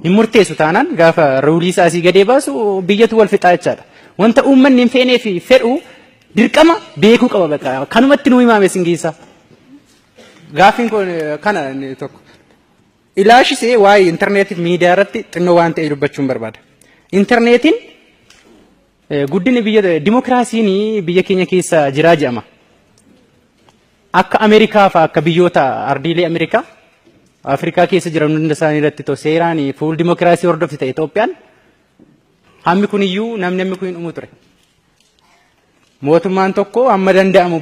hin murteessu taanaan, gaafa rule isaa asii gadee baasu biyyatu wal fixaa jechaadha. Wanta uummanni hin feenee fi fedhu dirqama beekuu qaba bakka kanumatti nuu himaame sin geessa. Gaaffiin kun kana inni tokko. Ilaashisee waa'ee intarneetiif miidiyaa irratti xinnoo waan ta'e dubbachuun barbaada. Intarneetiin guddina biyya, dimokiraasiin biyya keenya keessa jiraa jedhama. Akka Ameerikaa fa'a, akka biyyoota ardiilee Ameerikaa Afrikaa keessa jiran hunda isaanii irratti too seeraan fuul dimokiraasii hordofti ta'e Itoophiyaan hammi kun iyyuu namni hammi kun hin dhumu ture. Mootummaan tokko hamma danda'amu